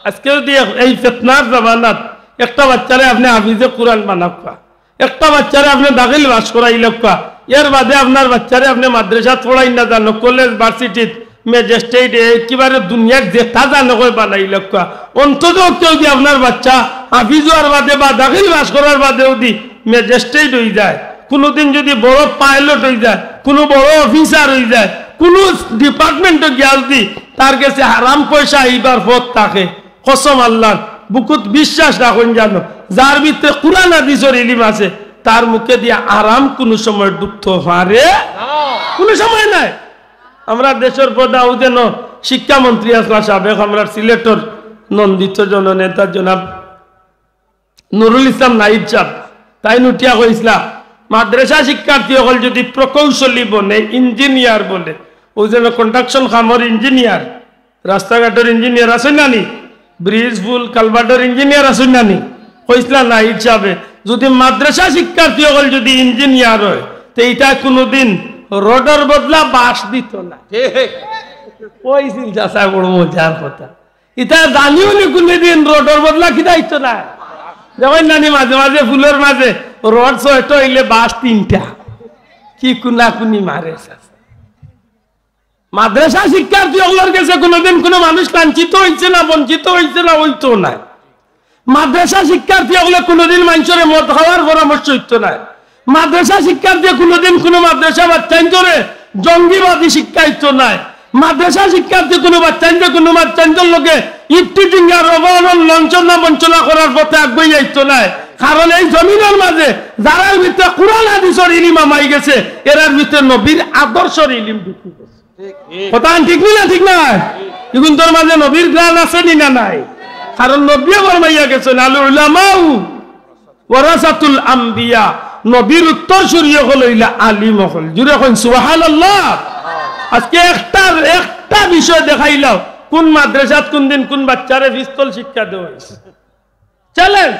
আজকে যুদি এক-, এই ফিতনার জামানাত একটা বাচ্চারে আপনে হাফিজে কুরআন বানাউক্কা, একটা বাচ্চারে আপনে দাখিল পাশ করাইলাউক্কা, এর বাদে আপনার বাচ্চারে আপনে মাদ্রাসাত পড়াইন না জানো, কলেজ, ভার্সিটিত, ম্যাজিস্ট্রেট, একেবারে দুনিয়ার যেতা জানো কয় বানাইলাউক্কা। অন্তত কেউ যুদি আপনার বাচ্চা হাফিজ অওয়ার বাদে বা দাখিল পাশ করার বাদে যুদি ম্যাজিস্ট্রেট অইযায়, কুনুদিন যুদি বড় পাইলট অইযায়, কুনু বড় অফিসার অইযায়, কুনু ডিপার্টমেন্টো গিয়া যুদি তার গেছে হারাম পয়সা আইবার পথ থাকে, কসম আল্লার, বুকুত বিশ্বাস রাখইন জানো, যার ভিতরে কুরআন হাদিসর ইলিম আছে, তার মুখে দিয়া হারাম কুনু সময় ঢুকতো পারে? কুনু সময় নায়। আমরার দেশর প্রধান অউ যেন শিক্ষামন্ত্রী আছলা সাবেক, আমরার সিলেটর নন্দিত জননেতা জনাব নুরুল ইসলাম নাইব সাব, তাইন উঠিয়া কইছলা, মাদ্রাসা শিক্ষার্থী অকল যুদি প্রকৌশলী বনে, ইঞ্জিনিয়ার বনে, অউ যেন কনস্ট্রাকশন কামর ইঞ্জিনিয়ার, রাস্তাঘাটর ইঞ্জিনিয়ার আছইন না নি, ব্রিজ, পুল, কালভার্টর ইঞ্জিনিয়ার আছইন না নি, কইছলা নাইব সাবে, যুদি মাদ্রাসা শিক্ষার্থী অকল যুদি ইঞ্জিনিয়ার অয়, তে ইতায় কুনুদিন রডর বদলা বাঁশ দিতো না। ঠিক। কইছিল চাচা, বড় মজার কথা। ইতা জানিও নি কুনুদিন রডর বদলা কিতা দিতো না। দেখইন না নি মাঝে মাঝে পুলর মাঝে রড ছয়টা অইলে বাঁশ তিনটা। কি কুনাকুনি মারে চাচা। মাদ্রাসা শিক্ষার্থী অকলর গেছে কুনুদিন কুনু মানুষ লাঞ্ছিত অইছে না, বঞ্চিত অইছে না, অইতো নায়। মাদ্রাসা শিক্ষার্থী অকলে কুনুদিন মানষরে মদ খাওয়ার পরামর্শ দিতো নায়। মাদ্রাসা শিক্ষার্থী কুনুদিন কুনু মাদ্রাসা বাচ্চাইন্তরে জঙ্গিবাদী শিক্ষা দিতো নায়। মাদ্রাসা শিক্ষার্থী কুনু বাচ্চাইন্তরে কুনু বাচ্চাইন্তর লগে ইফটিজিং আর অপহরণ, লাঞ্ছনা বঞ্চনা করার পথে আগুয়াইয়া দিতো নায়। কারণ এই জমিনর মাঝে যারার ভিতরে কুরআন হাদিসর ইলিম হামাই গেছে, এরার ভিতরে নবীর আদর্শর ইলিম ঢুকি গেছে। কথা ঠিক নি না? ঠিক না? ইগুনতর মাঝে নবীর ঘ্রাণ আছে নি না নাই? কারণ নবীয়ে ফরমাইয়া গেছইন, "আল উলামাউ ওয়ারাসাতুল আম্বিয়া।" নবীর উত্তরসূরি অকল অইলা আলিম অকল। জুরে কইন সুবহানাল্লাহ। আজকে একটার, একটা বিষয় দেখাইলাও, কুন মাদ্রাসাত কুনদিন কুন বাচ্চারে পিস্তল শিক্ষা দেওয়া অইছে? চ্যালেঞ্জ।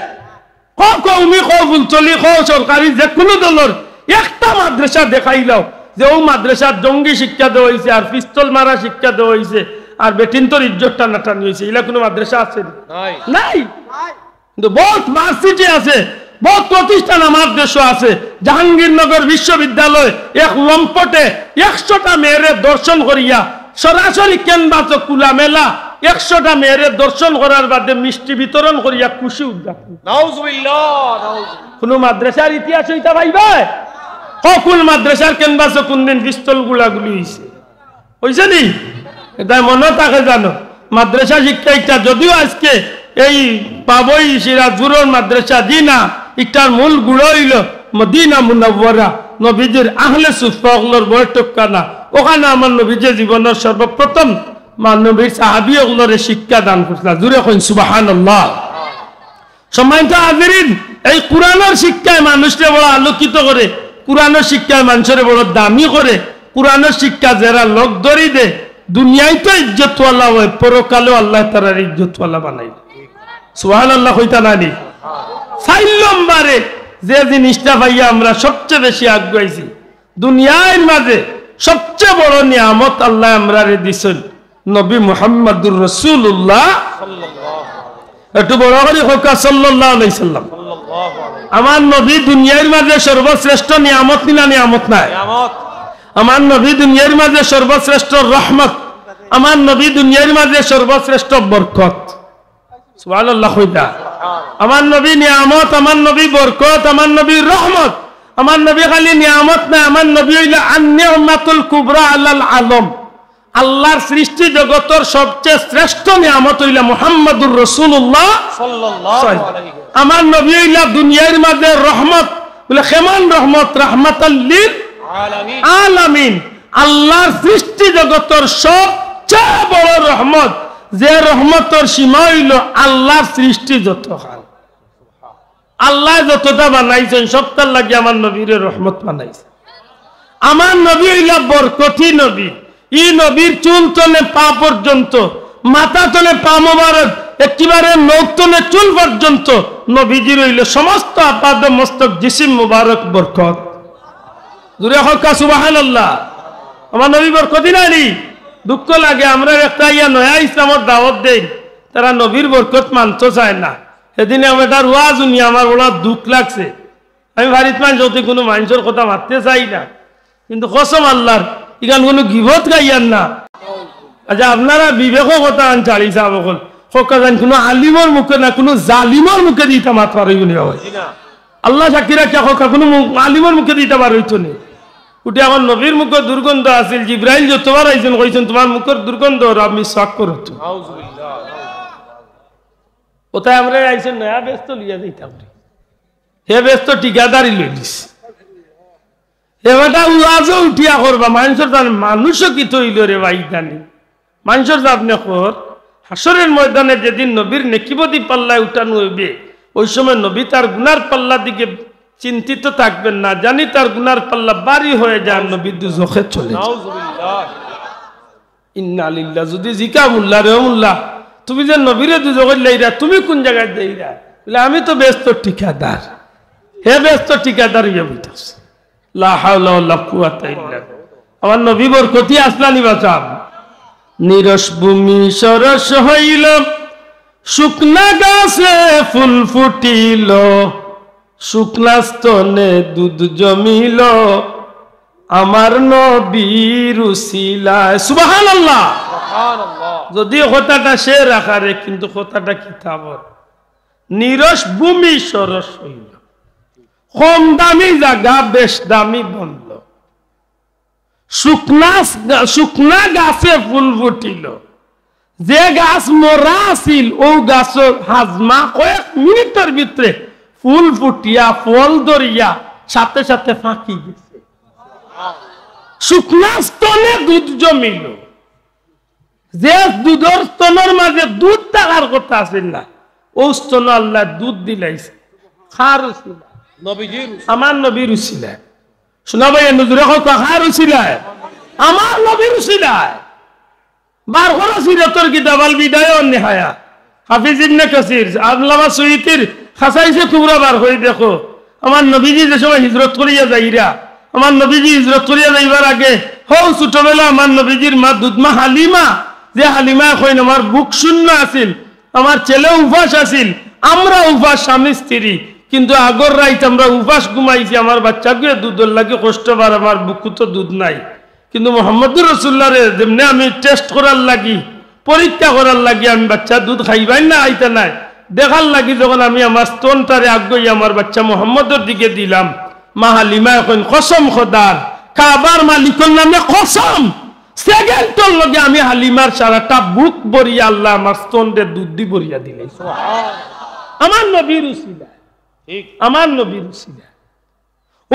কও কওমি, কও ফুলতলি, কও সরকারি, যেকুনু দলর একটা মাদ্রাসা দেখাইলাও যে অউ মাদ্রাসাত জঙ্গি শিক্ষা দেওয়া অইছে, আর পিস্তল মারা শিক্ষা দেওয়া অইছে, আর বেটিন্তর ইজ্জত টানাটানি অইছে, ইলা কুনু মাদ্রাসা আছে নি? নাই। নাই। কিন্তু বউত ভার্সিটি আছে, বউত প্রতিষ্ঠান আমার দেশো আছে। জাহাঙ্গীরনগর বিশ্ববিদ্যালয় এক লম্পটে একশোটা মেয়েরে ধর্ষণ করিয়া সরাসরি ক্যানভাসো খুলামেলা একশোটা মেয়েরে ধর্ষণ করার বাদে মিষ্টি বিতরণ করিয়া খুশি উদযাপন। নাউজুবিল্লাহ, নাউজুবিল্লাহ। কুনু মাদ্রাসার ইতিহাসো ইতা পাইবায়? কও কুন মাদ্রাসার ক্যানভাসো কুনদিন পিস্তল গুলাগুলি অইছে? অইছে নি? ইতা মনো থাকে জানো? মাদ্রাসা শিক্ষা ইটা যদিও আজকে এই পাবই সিরাজপুরর মাদ্রাসা, জি না, ইটার মূল গুড়া অইলো মদিনা মুনাওয়ারা, নবীজির আহলে সুফা অকলর বৈঠকখানা। অখানো আমার নবীজিয়ে জীবনর সর্বপ্রথম মা নবীর সাহাবী অকলরে শিক্ষা দান করছিলা। জুরে কইন সুবহানাল্লাহ। সম্মানিত হাজিরিন, এই কুরআনর শিক্ষায় মানুষরে বড় আলোকিত করে, কুরআনর শিক্ষায় মানুষরে বড় দামি করে। কুরআনর শিক্ষা যেরা লগ ধরি দে, দুনিয়াইতো ইজ্জতওয়ালা অয়, পরকালেও আল্লায় তারারে ইজ্জতওয়ালা বানাইবা। সুবহানাল্লাহ কইতা না নি? চাইর নম্বরে যে জিনিসটা পাইয়া আমরা সবচেয়ে বেশি আগুয়াইছি, দুনিয়ার মাঝে সবচেয়ে বড় নিয়ামত আল্লায় আমরারে দিছইন নবী মুহাম্মাদুর রাসূলুল্লাহ। একটু বড় করি কউক্কা, সাল্লাল্লাহু আলাইহি সাল্লাম। আমার নবী দুনিয়ার মাঝে সর্বশ্রেষ্ঠ নিয়ামত নি না নিয়ামত নায়? আমার নবী দুনিয়ার মাঝে সর্বশ্রেষ্ঠ রহমত, আমার নবী দুনিয়ার মাঝে সর্বশ্রেষ্ঠ বরকত। সুবহানাল্লাহ কইতা। আমার নবী নিয়ামত, আমার নবী বরকত, আমার নবী রহমত। আমার নবী খালি নিয়ামত নায়, আমার নবী অইলা আন নি'মাতুল কুবরা আলাল আলম। আল্লাহর সৃষ্টি জগতর সবচেয়ে শ্রেষ্ঠ নিয়ামত অইলা মুহাম্মাদুর রাসূলুল্লাহ। আমার নবী অইলা দুনিয়ার মাঝে রহমত, বলে কেমন রহমত? রাহমাতাল লিল আলামিন। আল্লাহর সৃষ্টি জগতর সবচেয়ে বড় রহমত, যে রহমতর সীমা অইলো আল্লাহর সৃষ্টি যতখান। আল্লায় যতটা বানাইছইন, সবটার লাগি আমার নবীরে রহমত বানাইছইন। আমার নবী অইলা বরকতি নবী। ই নবীর চুল তনে পা পর্যন্ত, মাথা তনে পা মোবারক, একেবারে নখ তনে চুল পর্যন্ত নবীজির অইলো সমস্ত আপাদ মস্তক জিসিম মোবারক বরকত। জুরে কউক্কা সুবহানাল্লাহ। আমার নবী বরকতি না নি? দুঃখ লাগে, আমরার একটা ইয়া নয়া ইসলামর দাওয়াত দেইন, তারা নবীর বরকত মানতো চায় না। সেদিন আমি এটার ওয়াজ হুনি, আমার বড় দুঃখ লাগছে। আমি বাড়িত মানষর সাথে কুনু মানষর কথা মাততে চাই না, কিন্তু কসম আল্লাহর, ইখান কুনু গিবত গাইয়ার না। আচ্ছা, আপনারা বিবেকর কথা আন ছাড়ি সাব অকল, কউক্কা জানি কুনু আলিমর মুখে না, কুনু জালিমর মুখে দি ইতা মাত বার অইবো নি বাবা? আল্লাহ সাক্ষী রাখিয়া কউক্কা, কুনু মু-, আলিমর মুখে দি ইতা বার অইতো নি। উঠে আমার নবীর মুখর দুর্গন্ধ আছিল, জিব্রাইল যতবার আইছইন কইছইন, "তুমার মুখর দুর্গন্ধ অর, আমি সাক করো তো।" ওটায় আমরা আইছইন নয়া বেস্ত লইয়া যাইতাম রে। হে বেস্ত ঠিকাদারি লই দিস। এবারটা ওয়াজও উঠিয়া করবা, মানষর জানে, মানুষও কিতা অইলো রে ভাই জানি। মানষর জানে কর, হাশরের ময়দানে যেদিন নবীর নেকিবদি পাল্লায় উঠানো অইবে, ওই সময় নবী তার গুনার পাল্লার দিকে চিন্তিত থাকবেন না, জানি তার গুনার পাল্লা ভারী হয়ে যায়, নবী দুজখে চলে যান। ইন্না লিল্লাহ। যদি জিকা মুল্লা রে, "ও মুল্লা, তুমি যে নবীরে দুজখো দিলাইরা, তুমি কুন জাগাত যাইরা?" বলে, "আমি তো বেস্ত ঠিকাদার।" হে বেস্ত ঠিকাদার অইয়া বইতাছে। লা হাওলা ওয়ালা কুওয়াতা ইল্লা বিল্লাহ। আমার নবী বরকতি আছলা নি বাসাব। নিরস ভূমি সরস হইল, শুকনা গাছে ফুল ফুটিল, শুকনা স্তনে দুধ জমিল, আমার নবীর উসিলায়। সুবহানাল্লাহ। সুবহানাল্লাহ। যদিও কথাটা শের আকারে, কিন্তু কথাটা কিতাবর। নিরস ভূমি সরস হইল, কম দামি জাগা বেশ দামি বনল। শুকনা, শুকনা গাছে ফুল ফুটিল। যে গাছ মরা আছিল, অউ গাছর হাজমা কয়েক মিনিটর ভিতরে ফুল ফুটিয়া, ফল ধরিয়া, সাথে সাথে ফাঁকি গেছে। শুকনা স্তনে দুধ জমিল। যে দুধর স্তনর মাঝে দুধ থাকার কথা আছিল না, অউ স্তনো আল্লায় দুধ দিলাইছে। কার উসিলায়? নবীজির উসিলায়। আমার নবীর উসিলায়। শুনা ভাই, নজরে কউক্কা, কার উসিলায়? আমার নবীর উসিলায়। বার করো সিরতর কিতাব আল বিদায়া ওয়ান নিহায়া, হাফিজ ইবনে কাসির, আল্লামা সুয়ুতির খাসাইসে কুবরা বার করি দেখো, আমার নবীজি যে সময় হিজরত করিয়া যাইরা, আমার নবীজি হিজরত করিয়া যাইবার আগে, হউ ছোটবেলা আমার নবীজির মা দুধমা হালিমা, যে হালিমায় কইন, "আমার ভুক শূন্য আছিল, আমার ছেলে উপাস আছিল, আমরা উপাস স্বামী স্ত্রী, কিন্তু আগর রাইত আমরা উপাস ঘুমাইছি, আমার বাচ্চাগুয়ে দুধর লাগি কষ্ট পার, আমার বুকু তো দুধ নাই।" কিন্তু মোহাম্মদুর রসুল্লাহরে যেমনে আমি টেস্ট করার লাগি, পরীক্ষা করার লাগি আমি বাচ্চা দুধ খাইবায় না খাইতা নায়, দেখার লাগি যখন আমি আমার স্তনটারে আগুয়াই আমার বাচ্চা মোহাম্মদর দিকে দিলাম, মা হালিমায় কইন, "কসম খোদার, কাবার মালিকর নামে কসম, সেকেন্ডর লগে আমি হালিমার সারাটা বুক ভরিয়া আল্লায় আমার স্তনরে দুধ দি ভরিয়া দিলাইছইন। আমার নবীর উসিলায়, ঠিক। আমার নবীর উসিলায়।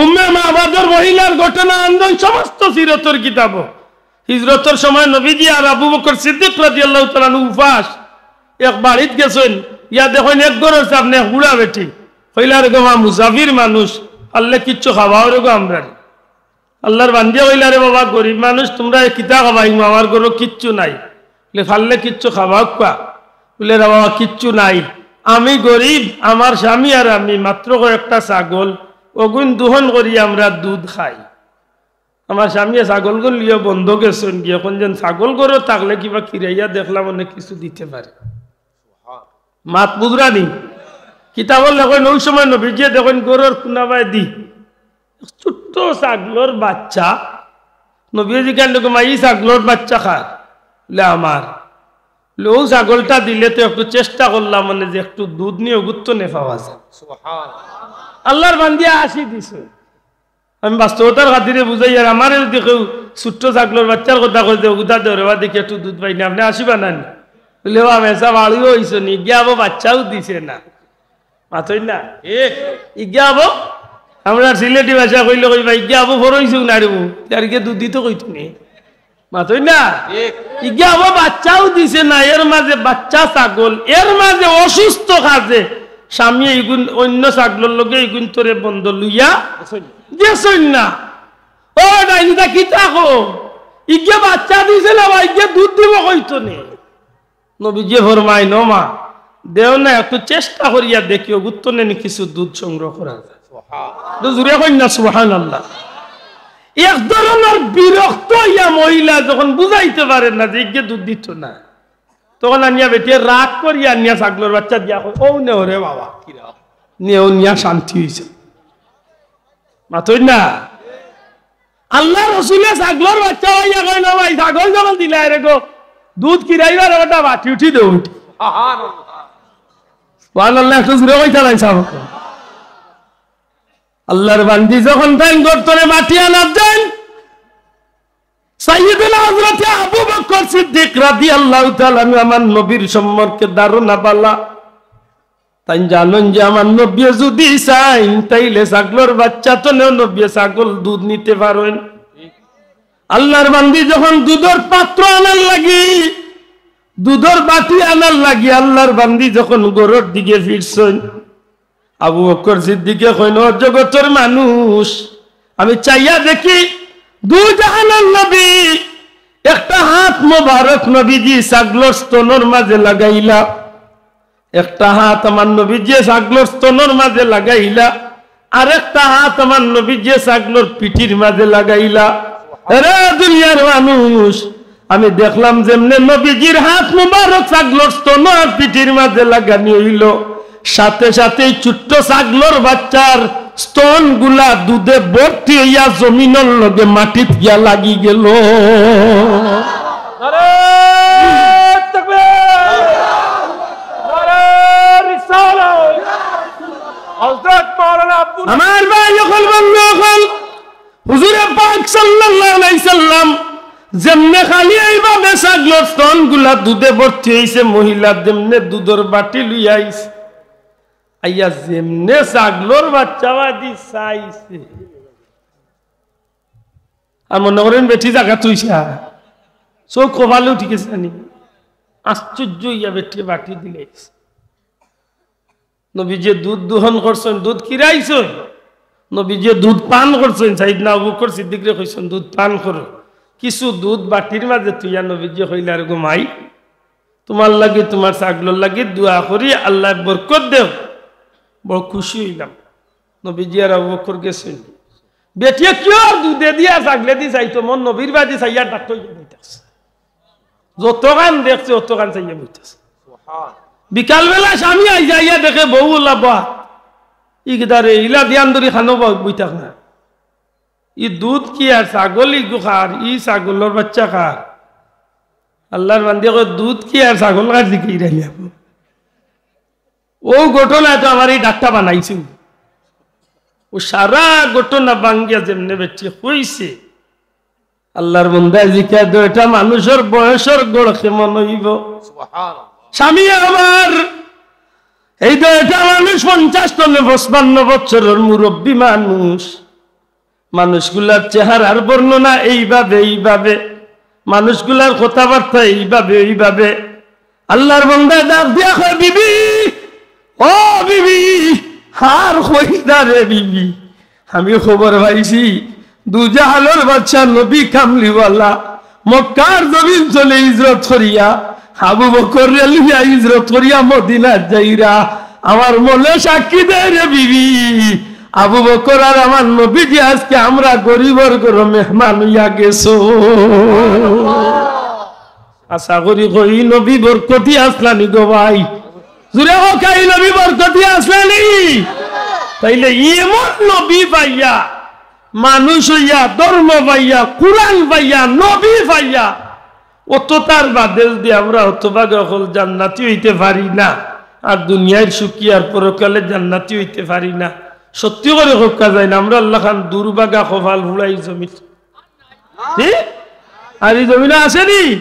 উম্মে মাবাদর মহিলার ঘটনা আনছইন সমস্ত সিরতর কিতাবো। হিজরতর সময় নবীজি আর আবু বকর সিদ্দিক রাদিয়াল্লাহু তাআলা আনহু উপাস এক বাড়িত গেছইন, ইয়া দেখইন এক ঘরর সামনে এক বুড়া বেটি। কইলা, "রে গো মা, মুসাফির মানুষ, পারলে কিচ্ছু খাওয়াও রে গো আমরারে।" আল্লার বান্দিয়ে কইলা, "রে বাবা, গরিব মানুষ, তুমরারে কিতা খাওয়াইমু, আমার ঘরো কিচ্ছু নাই।" বলে, "পারলে কিচ্ছু খাওয়াউক্কা।" বলে, "রে বাবা, কিচ্ছু নাই, আমি গরিব, আমার স্বামী আর আমি মাত্র কয়েকটা ছাগল, অগুইন দুহন করি আমরা দুধ খাই। আমার স্বামীয়ে ছাগলগুন লইয়া বন্দো গেছইন গিয়া, অখন যেন ছাগল ঘরো থাকলে কিবা কিরাইয়া দেখলাম অনে কিছু দিতে পারে।" মাত বুঝরা নি? কিতাবো লেখইন, অউ সময় নবীজিয়ে দেখইন ঘরর কুনাবায়দি এক ছোট্ট ছাগলর বাচ্চা। নবীয়ে জিকাইন, "মা, ই ছাগলর বাচ্চা কার?" বলে, "আমার।" বলে, "অউ ছাগলটা দিলে তো একটু চেষ্টা করলাম, মানে যে একটু দুধ নি অগুর তনে পাওয়া যায়।" সুবহান। আল্লার বান্দিয়ে আশি দিছইন। আমি বাস্তবতার খাতিরে বুঝাইয়ার, আমারে যদি কেউ ছোট্ট ছাগলর বাচ্চার কথা কয় যে, "অগুতা দেও রে বা, দেখি একটু দুধ পাই নি, আপনে আশি বানাইন।" বলে, "ও আমি সব আলু অইছে নি, ইগিয়া আবো বাচ্চাও দিছে না।" মাতইন না? ঠিক। ইগিয়া আবো, আমরা সিলেটি ভাষা কইলে কইবা, "ইগিয়া আবো ফরইছেও না রে বউ, আর ইগিয়া দুধ দিতো কইতো নি।" মাতইন না? ঠিক। ইগিয়া আবো বাচ্চাও দিছে না, এর মাঝে বাচ্চা ছাগল, এর মাঝে অসুস্থ কাজে স্বামীয়ে ইগুন অইন্য ছাগলর লগে ইগুন তরে বন্দো লইয়া গেছইন না। ও ডাইনিটা কিতা কও? ইগিয়া বাচ্চা দিছে না বা, ইগিয়া দুধ দিবো কইতো নি। নবীজিয়ে ফরমাইন, "ও মা, দেও না, একটু চেষ্টা করিয়া দেখি, অগুর তনে নি কিছু দুধ সংগ্রহ করা যায়।" তো জুরে কইন না, সুবহানাল্লাহ। এক ধরনর বিরক্ত অইয়া মহিলা যখন বুঝাইতে পারে না যে ইগে দুধ দিতো না, তখন আনিয়া বেটিয়ে রাগ করিয়া আনিয়া ছাগলর বাচ্চা দিয়া কয়, "অউ নেও রে বাবা, কিরা নেও, নিয়া শান্তি অইছে।" মাতইন না? আল্লার রসুলে ছাগলর বাচ্চা পাইয়া কইন, "ও ভাই, ছাগল যখন দিলায় রে গো, দুধ কিরাইবার একটা বাটি উঠি দেও উঠি।" সুবহানাল্লাহ, একটু জুরে কইতা নাই সাব। আল্লার বান্দি যখন তাইন ঘর তনে বাটি আনাত যাইন, সাইয়্যিদুনা হযরতে আবু বকর সিদ্দিক রাদিয়াল্লাহু তাআলা আনহু আমার নবীর সম্পর্কে ধারণা বালা। তাইন জানইন যে আমার নবীয়ে যুদি চাইন, তাইলে ছাগলর বাচ্চা তনেও নবীয়ে ছাগল দুধ নিতে পারইন। আল্লার বান্দি যখন দুধর পাত্র আনার লাগি, দুধর বাটি আনার লাগি আল্লার বান্দি যখন ঘরর দিকে ফিরছইন, আবু বকর সিদ্দিকে কইন, "ও জগতর মানুষ, আমি চাইয়া দেখি, দুজাহানর নবী, একটা হাত মোবারক নবীজি ছাগলর স্তনর মাঝে লাগাইলা, একটা হাত আমার নবীজিয়ে ছাগলর স্তনর মাঝে লাগাইলা, আর একটা হাত আমার নবীজিয়ে ছাগলর পিঠির মাঝে লাগাইলা। এরে দুনিয়ার মানুষ, আমি দেখলাম যেমনে নবীজির হাত মুবারক ছাগলর স্তন আর পিঠির মাঝে লাগানি অইলো, সাথে সাথেউ ছোট্ট ছাগলর বাচ্চার স্তনগুলা দুধে ভর্তি অইয়া জমিনর লগে মাটিত গিয়া লাগি গেলো।" নারায়ে তাকবীর! নারায়ে রিসালাত! হযরত মাওলানা আব্দুল আমার ভাই অকল, বন্ধু অকল, হুজুরে পাক সাল্লাল্লাহু আলাইহি সাল্লাম যেমনে খালি এইভাবে ছাগলর স্তনগুলা দুধে ভর্তি অইছে, মহিলা যেমনে দুধর বাটি লইয়া আইছে, আইয়া যেমনে ছাগলর বাচ্চা বাদি চাইছে, আর মনো করইন বেটি জাগাত থইছে, চউখ কপালে উঠি গেছে নি, আশ্চর্য অইয়া বেটিয়ে বাটি দিলাইছে। নবীজিয়ে দুধ দোহন করছইন, দুধ কিরাইছইন, নবীজিয়ে দুধ পান করছইন। সাইয়েদনা আবু বকর সিদ্দিকরে কইছইন, "দুধ পান করো।" কিছু দুধ বাটির মাঝে থইয়া নবীজিয়ে কইলা, "রে গো মাই, তুমার লাগি, তুমার ছাগলর লাগি দোয়া করি, আল্লায় বরকত দেও।" বড় খুশি অইলাম। নবীজি আর আবু বকর গেছইন। বেটিয়ে কিওর দুধেদি আর ছাগলেদি চাইতো, মোর নবীর বাদি চাইয়া ডাক্তর অইয়া বইতাছে। যতখান দেখছে, অতখান চাইয়া বইতাছে। বিকালবেলা স্বামী আইয়া, আইয়া দেখে বউ ওলা বা, ইগদারে ইলা ধ্যান ধরি খানো বা-, বইতাক না। ই দুধ কিয়ার, ছাগল ইগু কার, ই ছাগলর বাচ্চা কার? আল্লার বান্দিয়ে কয়, "দুধ কিয়ার, ছাগল কার দিকে ইরাইয়া?" অউ ঘটনায় তো আমার ই ডাক্তার বানাইছে। অউ সারা ঘটনা ভাঙ্গিয়া যেমনে বেটিয়ে কইছে, আল্লাহর বন্দায় জিকার, দুইটা মানুষর বয়সর গড় কেমন অইবো? স্বামী আমার, এই দুইটা মানুষ পঞ্চাশ তনে পঁচপান্ন বছরর মুরব্বী মানুষ। মানুষগুলার চেহারার বর্ণনা এইভাবে, এইভাবে, মানুষগুলার কথাবার্তা এইভাবে, এইভাবে। আল্লাহর বন্দায় ডাক দিয়া কয়, "বিবি, ও বিবি, আর কইতা রে বিবি, আমি খবর পাইছি, দুজাহানর বাদশা নবী কামলিওয়ালা মক্কার জমিন তনে হিজরত করিয়া, আবু বকররে লইয়া হিজরত করিয়া মদিনাত যাইরা। আমার মনে সাক্ষী দেয় রে বিবি, আবু বকর আর আমার নবীজি আজকে আমরা গরিবর ঘরো মেহমান অইয়া গেছো।" আশা করি কই নবী বরকতি আছলানি গো ভাই। জুরে কউক্কা, ই নবী বরকতি আছলানি? তাইলে এমন নবী পাইয়া, মানুষ অইয়া, ধর্ম পাইয়া, কুরআন পাইয়া, নবী পাইয়া, অততার বাদে যুদি আমরা হতভাগা অকল জান্নাতি অইতে পারি না, আর দুনিয়ার সুখী আর পরকালে জান্নাতি অইতে পারি না, সত্যি করি কউক্কা যায় না, আমরার লাখান দুর্ভাগা কপাল ফুড়া ই জমিন। জি? আর ই জমিনো আছে নি?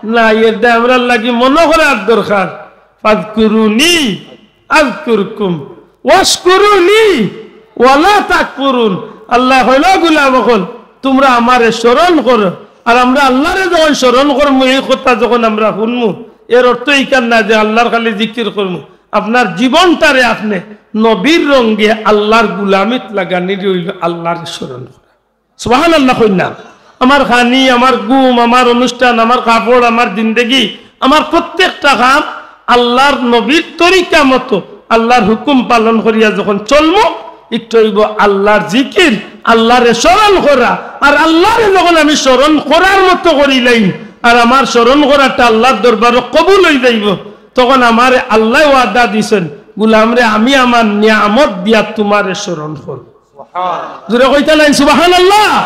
না, এর দায় আমরার লাগি মনো করার দরকার। "ফাযকুরুনি আযকুরকুম ওয়াশকুরুনি ওয়ালা তাকফুরুন।" আল্লায় কইলা, "ও গোলাম অকল, তুমরা আমারে স্মরণ করো।" আর আমরা আল্লারে যখন স্মরণ করমু, এই কথা যখন আমরা হুনমু, এর অর্থ ইখান না যে আল্লার খালি জিকির করমু। আপনার জীবনটারে আপনে নবীর রঙ্গে আল্লার গুলামিত লাগানির অইলো আল্লারে স্মরণ করা। সুবহানাল্লাহ কইন না। আমার খানি, আমার ঘুম, আমার অনুষ্ঠান, আমার কাপড়, আমার জিন্দেগি, আমার প্রত্যেকটা কাম আল্লার নবীর তরিকা মতো, আল্লার হুকুম পালন করিয়া যখন চলমু, ইটা অইবো আল্লার জিকির, আল্লারে স্মরণ করা। আর আল্লারে যখন আমি স্মরণ করার মতো করিলাইমু, আর আমার স্মরণ করাটা আল্লার দরবারো কবুল অইযাইবো, তখন আমারে আল্লায় ওয়াদা দিছইন, "গোলামরে, আমি আমার নিয়ামত দিয়া তুমারে স্মরণ করমু।" জুরে কইতা নায় সুবহানাল্লাহ?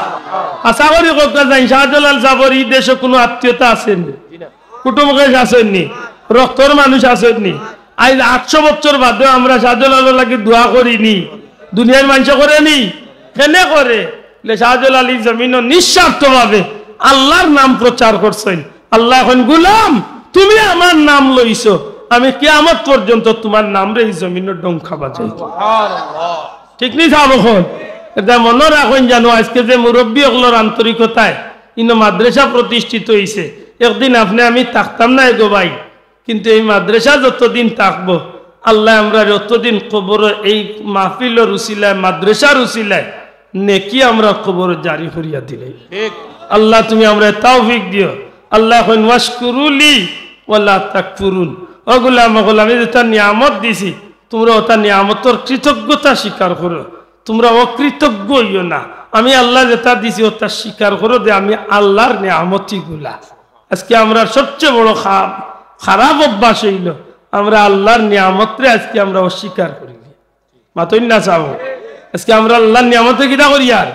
আশা করি কউক্কা যায়, শাহজালাল সাবর ই দেশো কুনু আত্মীয়তা আছে নি? কুটুম কেশ আছে নি? রক্তর মানুষ আছে নি? আইজ আটশো বছর বাদেও আমরা শাহজালালর লাগি দোয়া করি নি? দুনিয়ার মানষে করে নি? কেনে করে? লে শাহজালাল ই জমিনো নিঃস্বার্থভাবে আল্লার নাম প্রচার করছইন। আল্লায় কইন, "গোলাম, তুমি আমার নাম লইছো, আমি কিয়ামত পর্যন্ত তুমার নামরে ই জমিনো ডংকা বাজাইমু।" ঠিক নি সাব অকল? এটা মনো রাখইন জানো, আজকে যে মুরব্বি অকলর আন্তরিকতায় ইনো মাদ্রাসা প্রতিষ্ঠিত অইছে, একদিন আপনে আমি থাকতাম নায় গো ভাই, কিন্তু এই মাদ্রাসা যতদিন থাকবো, আল্লায় আমরারে অতদিন কবরো এই মাহফিলর উসিলায়, মাদ্রাসার উসিলায় নেকি আমরার কবরো জারি করিয়া দিলাইবা। ঠিক। আল্লাহ, তুমি আমরারে তৌফিক দিও। আল্লায় কইন, "ওয়াশকুরুলি ওয়ালা তাকফুরুন।" ও গোলাম অকল, আমি যেটা নিয়ামত দিছি, তুমরা ওটা নিয়ামতর কৃতজ্ঞতা স্বীকার করো, তুমরা অকৃতজ্ঞ অইও না। আমি আল্লায় যেটা দিছি, ওটা স্বীকার করো যে আমি আল্লার নিয়ামত ইগুলা। আজকে আমরার সবচেয়ে বড় খা-, খারাপ অভ্যাস অইলো, আমরা আল্লার নিয়ামতরে আজকে আমরা অস্বীকার করি। মাতইন না সাব। আজকে আমরা আল্লার নিয়ামতরে কিতা করিয়ার?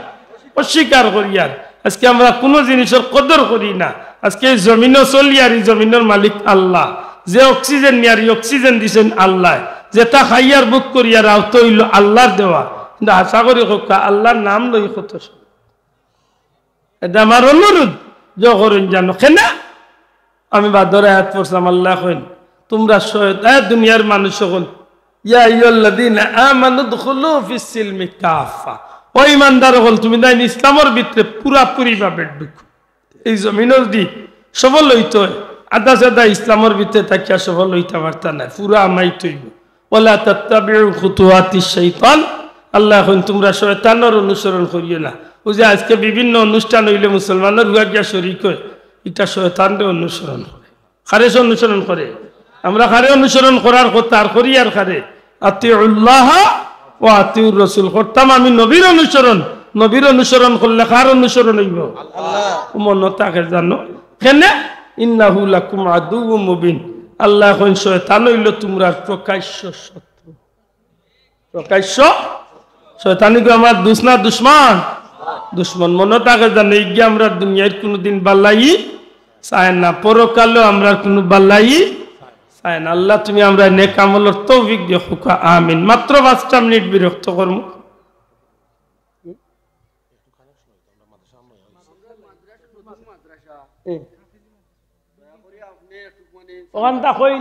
অস্বীকার করিয়ার। আজকে আমরা কুনু জিনিসর কদর করি না। আজকে ই জমিনো চলিয়ার, ই জমিনর মালিক আল্লাহ। যে অক্সিজেন নিয়ার, ই অক্সিজেন দিছইন আল্লায়। যেটা খাইয়ার ভোগ করিয়ার, অটা অইলো আল্লার দেওয়া। কিন্তু আশা করি কউক্কা, আল্লার নাম লই কত সময়। এটা আমার অনুরোধ, যে করইন জানো। কেনে? আমি বাদর আয়াত পড়ছিলাম, আল্লায় কইন, "তুমরা শয়ত-, এ দুনিয়ার মানুষ অকল, ইয়া আইয়ুহাল্লাযীনা আমানু উদখুলু ফিস সিলমি কাফফা।" ও ইমানদার অকল, তুমি তাইন ইসলামর ভিতরে পুরাপুরি ভাবে ঢুকো। এই জমিনো যুদি সফল অইতে অয়, আধা সাদা ইসলামর ভিতরে থাকিয়া সফল অইতা পারতা নায়, পুরা হামাইতে অইবো। "ওয়ালা তাত্তাবিউ খুতুওয়াতিশ শাইতান।" আল্লায় কইন, "তুমরা শয়তানর অনুসরণ করিও না।" অউ যে আজকে বিভিন্ন অনুষ্ঠান অইলে মুসলমানর পুয়া গিয়া শরিক অয়, ইটা শয়তানরে অনুসরণ করে। কারে সে অনুসরণ করে? আমরা কারে অনুসরণ করার কথা আর করিয়ার কারে? আতিউল্লাহ ওয়া আতিউর রাসূল। করতাম আমি নবীর অনুসরণ। নবীর অনুসরণ করলে কার অনুসরণ অইবো? আল্লাহ। মনো থাকে জানো। কেনে? "ইন্নাহু লাকুম আদুউম মুবিন।" আল্লায় কইন, "শয়তান অইলো তুমরার প্রকাশ্য শত্রু।" প্রকাশ্য শয়তান ইগু আমার দুস না দুশমন? দুশমন। মনো থাকে জানো, ইগিয়ে আমরার দুনিয়ার কুনুদিন বালাই চায় না, পরকালেও আমরার কুনু বালাই চায় না। আল্লাহ, তুমি আমরারে নেক আমলর তৌফিক দিও, কউক্কা আমিন। মাত্র পাঁচটা মিনিট বিরক্ত করমু। এ। ওখানটা কইল।